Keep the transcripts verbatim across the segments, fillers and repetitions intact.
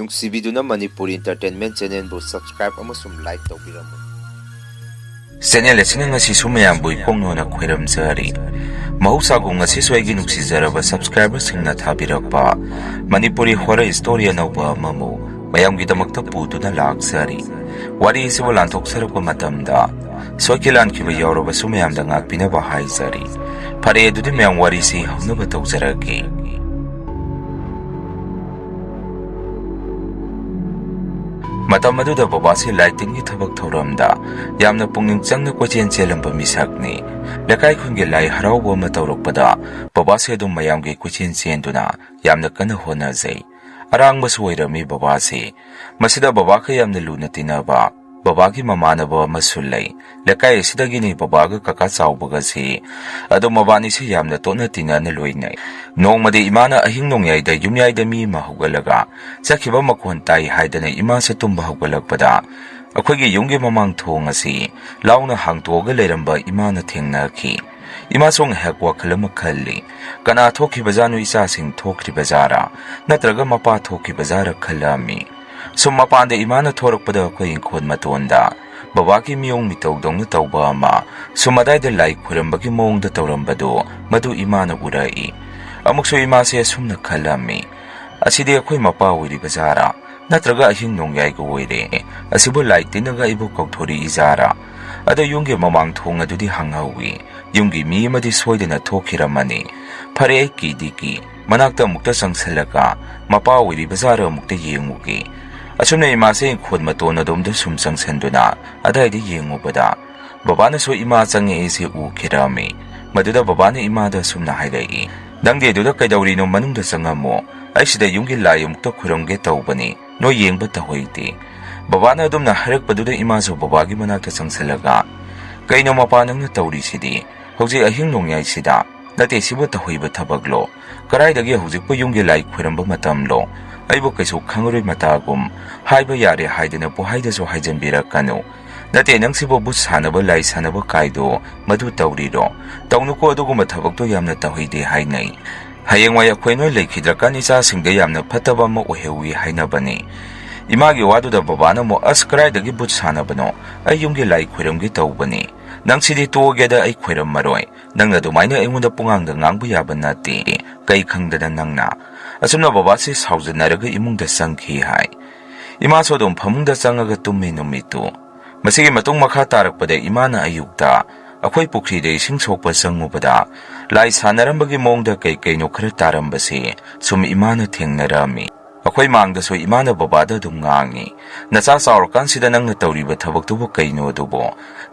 ꯅꯨꯡꯁꯤꯕꯤꯗꯨꯅ Manipuri Entertainment Channelꯕꯨ subscribe ꯑꯃꯁꯨꯡ like ꯇꯧꯕꯤꯔꯝꯃꯨ꯫ Channel ꯑꯁꯤꯅ ꯉꯁꯤꯁꯨ ꯃꯌꯥꯝꯕꯨ ꯏꯀꯣꯡꯅꯣꯅ ꯈꯣꯏꯔꯝꯖꯔꯤ꯫ ꯃꯍꯧꯁꯥꯒꯨꯝ ꯉꯁꯤꯁꯨ ꯑꯩꯒꯤ ꯅꯨꯡꯁꯤꯖꯔꯕ subscriberꯁꯤꯡꯅ ꯊꯥꯕꯤꯔꯛꯄ ꯃꯅꯤꯄꯨꯔꯤ horror story ꯑꯅꯧꯕ ꯑꯃꯃꯨꯛ ꯃꯌꯥꯝꯒꯤꯗꯃꯛꯇ ꯄꯨꯗꯨꯅ ꯂꯥꯛꯆꯔꯤ꯫ ꯋꯥꯔꯤ ꯑꯁꯤꯕꯨ ꯂꯥꯟꯊꯣꯛꯆꯔꯛꯄ ꯃꯇꯝꯗ ꯁꯣꯏꯈꯤ ꯂꯥꯟꯈꯤꯕ ꯌꯥꯎꯔꯕꯁꯨ ꯃꯌꯥꯝꯗ ꯉꯥꯛꯄꯤꯅꯕ ꯍꯥꯏꯖꯔꯤ꯫ ꯐꯔꯦ, ꯑꯗꯨꯗꯤ ꯃꯌꯥꯝ ꯋꯥꯔꯤꯁꯤ ꯍꯧꯅꯕ ꯇꯧꯖꯔꯛꯀꯦ꯫ ꯃꯇꯝ ꯑꯗꯨꯗ ꯕꯕꯥꯁꯤ ꯂꯥꯏ ꯇꯤꯟꯒꯤ ꯊꯕꯛ ꯊꯧꯔꯝꯗ ꯌꯥꯝꯅ ꯄꯨꯛꯅꯤꯡ ꯆꯪꯅ ꯀꯣꯏꯆꯦꯟ ꯆꯦꯜꯂꯝꯕ ꯃꯤꯁꯛꯅꯤ꯫ ꯂꯩꯀꯥꯏ ꯈꯨꯟꯒꯤ ꯂꯥꯏ ꯍꯔꯥꯎꯕ ꯑꯃ ꯇꯧꯔꯛꯄꯗ ꯕꯕꯥꯁꯤ ꯑꯗꯨꯝ ꯃꯌꯥꯝꯒꯤ ꯀꯣꯏꯆꯦꯟ ꯆꯦꯟꯗꯨꯅ ꯌꯥꯝꯅ ꯀꯟꯅ ꯍꯣꯠꯅꯖꯩ꯫ ꯑꯔꯥꯡꯕꯁꯨ ꯑꯣꯏꯔꯝꯃꯤ ꯕꯕꯥꯁꯤ꯫ ꯃꯁꯤꯗ ꯕꯕꯥꯒ ꯌꯥꯝꯅ ꯂꯨꯅ ꯇꯤꯟꯅꯕ ꯕꯕꯥꯒꯤ ꯃꯃꯥꯟꯅꯕ ꯑꯃꯁꯨ ꯂꯩ꯫ ꯂꯩꯀꯥꯏ ꯑꯁꯤꯗꯒꯤꯅꯤ ꯕꯕꯥꯒ ꯀꯀꯥ ꯆꯥꯎꯕꯒꯁꯤ꯫ ꯑꯗꯣ ꯃꯕꯥꯅꯤꯁꯤ ꯌꯥꯝꯅ ꯇꯣꯠꯅ ꯇꯤꯟꯅꯅ ꯂꯣꯏꯅꯩ꯫ ꯅꯣꯡꯃꯗꯤ ꯏꯃꯥꯅ ꯑꯍꯤꯡ ꯅꯣꯡꯌꯥꯏꯗ ꯌꯨꯝꯌꯥꯏꯗ ꯃꯤ ꯑꯃ ꯍꯧꯒꯠꯂꯒ ꯆꯠꯈꯤꯕ ꯃꯈꯣꯟ ꯇꯥꯏ ꯍꯥꯏꯗꯅ ꯏꯃꯥꯁꯦ ꯇꯨꯝꯕ ꯍꯧꯒꯠꯂꯛꯄꯗ ꯑꯩꯈꯣꯏꯒꯤ ꯌꯨꯝꯒꯤ ꯃꯃꯥꯡ ꯊꯣꯡ ꯑꯁꯤ ꯂꯥꯎꯅ ꯍꯥꯡꯇꯣꯛꯑꯒ ꯂꯩꯔꯝꯕ ꯏꯃꯥꯅ ꯊꯦꯡꯅꯈꯤ꯫ ꯏꯃꯥꯁꯨ ꯉꯥꯏꯍꯥꯛ ꯋꯥꯈꯜ ꯑꯃ ꯈꯜꯂꯤ꯫ ꯀꯅꯥ ꯊꯣꯛꯈꯤꯕꯖꯥꯠꯅꯣ, ꯏꯆꯥꯁꯤꯡ ꯊꯣꯛꯈ꯭ꯔꯤꯕꯖꯥꯔꯥ, ꯅꯠꯇ꯭ꯔꯒ ꯃꯄꯥ ꯊꯣꯛꯈꯤꯕꯖꯥꯔꯥ ꯈꯜꯂꯝꯃꯤ꯫ ꯁꯨꯝ ꯃꯄꯥꯟꯗ ꯏꯃꯥꯅ ꯊꯣꯔꯛꯄꯗ ꯑꯩꯈꯣꯏ ꯏꯪꯈꯣꯜ ꯃꯇꯣꯟꯗ ꯕꯕꯥꯒꯤ ꯃꯤꯑꯣꯡ ꯃꯤꯇꯧꯗꯧꯅ ꯇꯧꯕ ꯑꯃ ꯁꯨꯝ ꯑꯗꯥꯏꯗ ꯂꯥꯏ ꯈꯣꯏꯔꯝꯕꯒꯤ ꯃꯑꯣꯡꯗ ꯇꯧꯔꯝꯕꯗꯨ ꯃꯗꯨ ꯏꯃꯥꯅ ꯎꯔꯛꯏ꯫ ꯑꯃꯨꯛꯁꯨ ꯏꯃꯥꯁꯦ ꯑꯁꯨꯝꯅ ꯈꯜꯂꯝꯃꯤ, "ꯑꯁꯤꯗꯤ ꯑꯩꯈꯣꯏ ꯃꯄꯥ ꯑꯣꯏꯔꯤꯕꯖꯥꯔꯥ, ꯅꯠꯇ꯭ꯔꯒ ꯑꯍꯤꯡ ꯅꯣꯡꯌꯥꯏꯒ ꯑꯣꯏꯔꯦ꯫ ꯑꯁꯤꯕꯨ ꯂꯥꯏ ꯇꯤꯟꯅꯒ ꯑꯩꯕꯨ ꯀꯧꯊꯣꯔꯛꯏꯖꯥꯔꯥ?" ꯑꯗꯣ ꯌꯨꯝꯒꯤ ꯃꯃꯥꯡ ꯊꯣꯡ ꯑꯗꯨꯗꯤ ꯍꯥꯡꯍꯧꯋꯤ꯫ ꯌꯨꯝꯒꯤ ꯃꯤ ꯑꯃꯗꯤ ꯁꯣꯏꯗꯅ ꯊꯣꯛꯈꯤꯔꯝꯃꯅꯤ꯫ ꯐꯔꯦ, ꯑꯩ ꯀꯤꯗꯤ ꯀꯤ꯫ ꯃꯅꯥꯛꯇ ꯑꯃꯨꯛꯇ ꯆꯪꯁꯤꯜꯂꯒ ꯃꯄꯥ ꯑꯣꯏꯔꯤꯕꯖꯥꯔꯥ ꯑꯃꯨꯛꯇ ꯌꯦꯡꯉꯨꯒꯦ꯫ ꯑꯁꯨꯝꯅ ꯏꯃꯥꯁꯦ ꯏꯪꯈꯣꯜ ꯃꯇꯣꯟ ꯑꯗꯣꯝꯗ ꯁꯨꯝ ꯆꯪꯁꯤꯟꯗꯨꯅ ꯑꯗꯥꯏꯗ ꯌꯦꯡꯉꯨꯕꯗ ꯕꯕꯥꯅꯁꯨ ꯏꯃꯥ ꯆꯪꯉꯛꯏꯁꯦ ꯎꯈꯤꯔꯝꯃꯤ꯫ ꯃꯗꯨꯗ ꯕꯕꯥꯅ ꯏꯃꯥꯗ ꯑꯁꯨꯝꯅ ꯍꯥꯏꯔꯛꯏ, "ꯅꯪꯗꯤ ꯑꯗꯨꯗ ꯀꯩꯗꯧꯔꯤꯅꯣ? ꯃꯅꯨꯡꯗ ꯆꯪꯉꯝꯃꯣ꯫ ꯑꯩ ꯁꯤꯗ ꯌꯨꯝꯒꯤ ꯂꯥꯏ ꯑꯃꯨꯛꯇ ꯈꯨꯔꯨꯝꯒꯦ ꯇꯧꯕꯅꯤ꯫ ꯅꯣꯏ ꯌꯦꯡꯕ ꯇꯧꯍꯩꯗꯦ꯫" ꯕꯕꯥꯅ ꯑꯗꯨꯝꯅ ꯍꯥꯏꯔꯛꯄꯗꯨꯗ ꯏꯃꯥꯁꯨ ꯕꯕꯥꯒꯤ ꯃꯅꯥꯛꯇ ꯆꯪꯁꯤꯜꯂꯒ, "ꯀꯩꯅꯣ ꯃꯄꯥ ꯅꯪꯅ ꯇꯧꯔꯤꯁꯤꯗꯤ? ꯍꯧꯖꯤꯛ ꯑꯍꯤꯡ ꯅꯣꯡꯌꯥꯏꯁꯤꯗ?" "ꯅꯠꯇꯦ, ꯁꯤꯕꯨ ꯇꯧꯍꯩꯕ ꯊꯕꯛꯂꯣ? ꯀꯗꯥꯏꯗꯒꯤ ꯍꯧꯖꯤꯛꯄꯨ ꯌꯨꯝꯒꯤ ꯂꯥꯏ ꯈꯣꯏꯔꯝꯕ ꯃꯇꯝꯂꯣ? ꯑꯩꯕꯨ ꯀꯩꯁꯨ ꯈꯪꯉꯔꯣꯏ ꯃꯇꯥꯒꯨꯝ꯫ ꯍꯥꯏꯕ ꯌꯥꯔꯦ ꯍꯥꯏꯗꯅ ꯄꯨꯍꯥꯏꯗꯁꯨ ꯍꯥꯏꯖꯟꯕꯤꯔꯛꯀꯅꯨ꯫ ꯅꯠꯇꯦ, ꯅꯪꯁꯤꯕꯨ ꯕꯨꯠ ꯁꯥꯟꯅꯕ, ꯂꯥꯏ ꯁꯥꯟꯅꯕ ꯀꯥꯏꯗꯣ ꯃꯗꯨ ꯇꯧꯔꯤꯔꯣ? ꯇꯧꯅꯨꯀꯣ, ꯑꯗꯨꯒꯨꯝꯕ ꯊꯕꯛꯇꯣ ꯌꯥꯝꯅ ꯇꯧꯍꯩꯗꯦ ꯍꯥꯏꯅꯩ꯫ ꯍꯌꯦꯡꯋꯥꯏ ꯑꯩꯈꯣꯏ ꯅꯣꯏ ꯂꯩꯈꯤꯗ꯭ꯔꯀꯥꯟ ꯏꯆꯥꯁꯤꯡꯗ ꯌꯥꯝꯅ ꯐꯠꯇꯕ ꯑꯃ ꯑꯣꯏꯍꯧꯋꯤ ꯍꯥꯏꯅꯕꯅꯤ꯫ ꯏꯃꯥꯒꯤ ꯋꯥꯗꯨꯗ ꯕꯕꯥꯅ ꯑꯃꯨꯛ, "ꯑꯁ, ꯀꯗꯥꯏꯗꯒꯤ ꯚꯨꯠ ꯁꯥꯟꯅꯕꯅꯣ? ꯑꯩ ꯌꯨꯝꯒꯤ ꯂꯥꯏ ꯈꯣꯏꯔꯝꯒꯦ ꯇꯧꯕꯅꯤ꯫ ꯅꯪ ꯁꯤꯗꯤ ꯇꯣꯛꯑꯒꯦꯗ, ꯑꯩ ꯈꯣꯏꯔꯝꯃꯔꯣꯏ꯫ ꯅꯪꯅ ꯑꯗꯨꯃꯥꯏꯅ ꯑꯩꯉꯣꯟꯗ ꯄꯨꯡꯉꯥꯡꯗ ꯉꯥꯡꯕ ꯌꯥꯕ ꯅꯠꯇꯦ꯫ ꯀꯩ ꯈꯪꯗꯅ ꯅꯪꯅ?" ꯑꯁꯨꯝꯅ ꯕꯕꯥꯁꯤ ꯁꯥꯎꯖꯟꯅꯔꯒ ꯏꯃꯨꯡꯗ ꯆꯪꯈꯤ ꯍꯥꯏ꯫ ꯏꯃꯥꯁꯨ ꯑꯗꯨꯝ ꯐꯃꯨꯡꯗ ꯆꯪꯉꯒ ꯇꯨꯝꯃꯤ ꯅꯨꯃꯤꯠꯇꯨ꯫ ꯃꯁꯤꯒꯤ ꯃꯇꯨꯡ ꯃꯈꯥ ꯇꯥꯔꯛꯄꯗ ꯏꯃꯥꯅ ꯑꯌꯨꯛꯇ ꯑꯩꯈꯣꯏ ꯄꯨꯈ꯭ꯔꯤꯗ ꯏꯁꯤꯡ ꯁꯣꯛꯄ ꯆꯪꯉꯨꯕꯗ ꯂꯥꯏ ꯁꯥꯟꯅꯔꯝꯕꯒꯤ ꯃꯑꯣꯡꯗ ꯀꯩ ꯀꯩꯅꯣ ꯈꯔ ꯇꯥꯔꯝꯕꯁꯦ ꯁꯨꯝ ꯏꯃꯥꯅ ꯊꯦꯡꯅꯔꯝꯃꯤ꯫ ꯑꯩꯈꯣꯏ ꯃꯥꯡꯗꯁꯨ ꯏꯃꯥꯅ ꯕꯕꯥꯗ ꯑꯗꯨꯝ ꯉꯥꯡꯉꯤ, "ꯅꯆꯥ ꯆꯥꯎꯔꯀꯥꯟꯁꯤꯗ ꯅꯪꯅ ꯇꯧꯔꯤꯕ ꯊꯕꯛꯇꯨꯕꯨ ꯀꯩꯅꯣ ꯑꯗꯨꯕꯨ?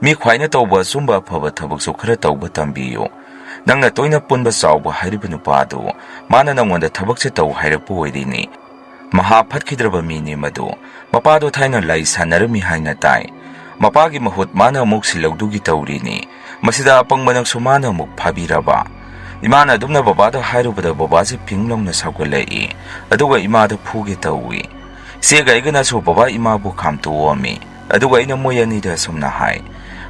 ꯃꯤ ꯈ꯭ꯋꯥꯏꯅ ꯇꯧꯕ ꯑꯆꯨꯝꯕ ꯑꯐꯕ ꯊꯕꯛꯁꯨ ꯈꯔ ꯇꯧꯕ ꯇꯝꯕꯤꯌꯨ꯫ ꯅꯪꯅ ꯇꯣꯏꯅ ꯄꯨꯟꯕ ꯆꯥꯎꯕ ꯍꯥꯏꯔꯤꯕ ꯅꯨꯄꯥꯗꯨ, ꯃꯥꯅ ꯅꯪꯉꯣꯟꯗ ꯊꯕꯛꯁꯦ ꯇꯧ ꯍꯥꯏꯔꯛꯄ ꯑꯣꯏꯔꯤꯅꯤ꯫ ꯃꯍꯥ ꯐꯠꯈꯤꯗ꯭ꯔꯕ ꯃꯤꯅꯤ ꯃꯗꯨ꯫ ꯃꯄꯥꯗꯣ ꯊꯥꯏꯅ ꯂꯥꯏ ꯁꯥꯟꯅꯔꯝꯃꯤ ꯍꯥꯏꯅ ꯇꯥꯏ꯫ ꯃꯄꯥꯒꯤ ꯃꯍꯨꯠ ꯃꯥꯅ ꯑꯃꯨꯛ ꯁꯤꯜꯍꯧꯗꯨꯒꯤ ꯇꯧꯔꯤꯅꯤ꯫ ꯃꯁꯤꯗ ꯑꯄꯪꯕ ꯅꯪꯁꯨ ꯃꯥꯅ ꯑꯃꯨꯛ ꯐꯥꯕꯤꯔꯕ?" ꯏꯃꯥꯅ ꯑꯗꯨꯝꯅ ꯕꯕꯥꯗ ꯍꯥꯏꯔꯨꯕꯗ ꯕꯕꯥꯁꯦ ꯐꯤꯡ ꯂꯥꯎꯅ ꯁꯥꯎꯒꯠꯂꯛꯏ꯫ ꯑꯗꯨꯒ ꯏꯃꯥꯗ ꯐꯨꯒꯦ ꯇꯧꯏ꯫ ꯏꯆꯦꯒ ꯑꯩꯒꯅꯁꯨ ꯕꯕꯥ ꯏꯃꯥꯕꯨ ꯈꯥꯝꯇꯣꯛꯑꯝꯃꯤ꯫ ꯑꯗꯨꯒ ꯑꯩꯅ ꯃꯣꯏ ꯑꯅꯤꯗ ꯑꯁꯨꯝꯅ ꯍꯥꯏ,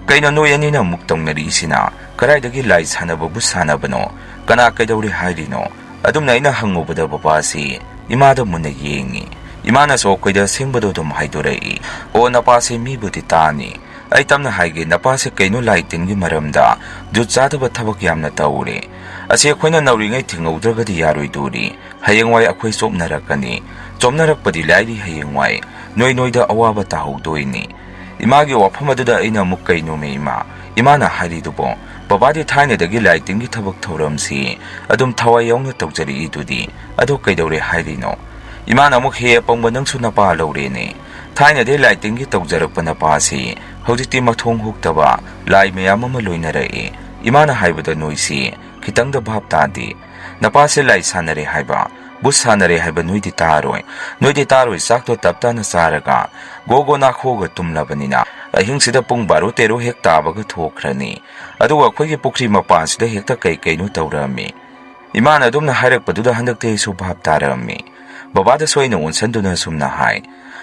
"ꯀꯩꯅꯣ ꯅꯣꯏ ꯑꯅꯤꯅ ꯑꯃꯨꯛ ꯇꯧꯅꯔꯤꯁꯤꯅ? ꯀꯗꯥꯏꯗꯒꯤ ꯂꯥꯏ ꯁꯥꯟꯅꯕꯕꯨ ꯁꯥꯟꯅꯕꯅꯣ? ꯀꯅꯥ ꯀꯩꯗꯧꯔꯦ ꯍꯥꯏꯔꯤꯅꯣ?" ꯑꯗꯨꯝꯅ ꯑꯩꯅ ꯍꯪꯉꯨꯕꯗ ꯕꯕꯥꯁꯤ ꯏꯃꯥꯗ ꯃꯨꯟꯅ ꯌꯦꯡꯉꯤ꯫ ꯏꯃꯥꯅꯁꯨ ꯑꯩꯈꯣꯏꯗ ꯑꯁꯦꯡꯕꯗꯣ ꯑꯗꯨꯝ ꯍꯥꯏꯗꯣꯔꯛꯏ꯫ "ꯑꯣ, ꯅꯄꯥꯁꯦ ꯃꯤꯕꯨꯗꯤ ꯇꯥꯅꯤ꯫ ꯑꯩ ꯇꯞꯅ ꯍꯥꯏꯒꯦ, ꯅꯄꯥꯁꯦ ꯀꯩꯅꯣ ꯂꯥꯏ ꯇꯤꯟꯒꯤ ꯃꯔꯝꯗ ꯖꯨꯠ ꯆꯥꯗꯕ ꯊꯕꯛ ꯌꯥꯝꯅ ꯇꯧꯔꯦ꯫ ꯑꯁꯤ ꯑꯩꯈꯣꯏꯅ ꯅꯧꯔꯤꯉꯩ ꯊꯤꯡꯍꯧꯗ꯭ꯔꯒꯗꯤ ꯌꯥꯔꯣꯏꯗꯣꯔꯤ꯫ ꯍꯌꯦꯡꯋꯥꯏ ꯑꯩꯈꯣꯏ ꯆꯣꯞꯅꯔꯛꯀꯅꯤ꯫ ꯆꯣꯞꯅꯔꯛꯄꯗꯤ ꯂꯥꯏꯔꯤ, ꯍꯌꯦꯡꯋꯥꯏ ꯅꯣꯏ ꯅꯣꯏꯗ ꯑꯋꯥꯕ ꯇꯥꯍꯧꯗꯣꯏꯅꯤ꯫" ꯏꯃꯥꯒꯤ ꯋꯥꯐꯝ ꯑꯗꯨꯗ ꯑꯩꯅ ꯑꯃꯨꯛ, "ꯀꯩꯅꯣꯃꯤ ꯏꯃꯥ, ꯏꯃꯥꯅ ꯍꯥꯏꯔꯤꯗꯨꯕꯣ? ꯕꯕꯥꯗꯤ ꯊꯥꯏꯅꯗꯒꯤ ꯂꯥꯏ ꯇꯤꯟꯒꯤ ꯊꯕꯛ ꯊꯧꯔꯝꯁꯤ ꯑꯗꯨꯝ ꯊꯋꯥꯏ ꯌꯥꯎꯅ ꯇꯧꯖꯔꯛꯏꯗꯨꯗꯤ꯫ ꯑꯗꯣ ꯀꯩꯗꯧꯔꯦ ꯍꯥꯏꯔꯤꯅꯣ?" ꯏꯃꯥꯅ ꯑꯃꯨꯛ, "ꯍꯦ ꯑꯄꯪꯕ, ꯅꯪꯁꯨ ꯅꯄꯥ ꯂꯧꯔꯦꯅꯦ꯫ ꯊꯥꯏꯅꯗꯤ ꯂꯥꯏ ꯇꯤꯟꯒꯤ ꯇꯧꯖꯔꯛꯄ ꯅꯄꯥꯁꯤ ꯍꯧꯖꯤꯛꯇꯤ ꯃꯊꯣꯡ ꯍꯨꯛꯇꯕ ꯂꯥꯏ ꯃꯌꯥꯝ ꯑꯃ ꯂꯣꯏꯅꯔꯛꯏ꯫ ꯏꯃꯥꯅ ꯍꯥꯏꯕꯗ ꯅꯣꯏꯁꯤ ꯈꯤꯇꯪꯗ ꯚꯥꯞ ꯇꯥꯗꯦ꯫ ꯅꯄꯥꯁꯦ ꯂꯥꯏ ꯁꯥꯟꯅꯔꯦ ꯍꯥꯏꯕ, ꯚꯨꯠ ꯁꯥꯟꯅꯔꯦ ꯍꯥꯏꯕ ꯅꯣꯏꯗꯤ ꯇꯥꯔꯣꯏ꯫ ꯅꯣꯏꯗꯤ ꯇꯥꯔꯣꯏ, ꯆꯥꯛꯇꯣ ꯇꯞ ꯇꯥꯅ ꯆꯥꯔꯒ ꯒꯣ ꯒꯣ ꯅꯥꯈꯣꯛꯑꯒ ꯇꯨꯝꯂꯕꯅꯤꯅ ꯑꯍꯤꯡꯁꯤꯗ ꯄꯨꯡ ꯕꯥꯔꯣ ꯇꯦꯔꯣ ꯍꯦꯛ ꯇꯥꯕꯒ ꯊꯣꯛꯈ꯭ꯔꯅꯤ꯫ ꯑꯗꯨꯒ ꯑꯩꯈꯣꯏꯒꯤ ꯄꯨꯈ꯭ꯔꯤ ꯃꯄꯥꯟꯁꯤꯗ ꯍꯦꯛꯇ ꯀꯩ ꯀꯩꯅꯣ ꯇꯧꯔꯛꯑꯝꯃꯤ꯫" ꯏꯃꯥꯅ ꯑꯗꯨꯝꯅ ꯍꯥꯏꯔꯛꯄꯗꯨꯗ ꯍꯟꯗꯛꯇꯤ ꯑꯩꯁꯨ ꯚꯥꯞ ꯇꯥꯔꯛꯑꯝꯃꯤ꯫ ꯕꯕꯥꯗꯁꯨ ꯑꯩꯅ ꯑꯣꯟꯁꯟꯗꯨꯅ ꯑꯁꯨꯝꯅ ꯍꯥꯏ,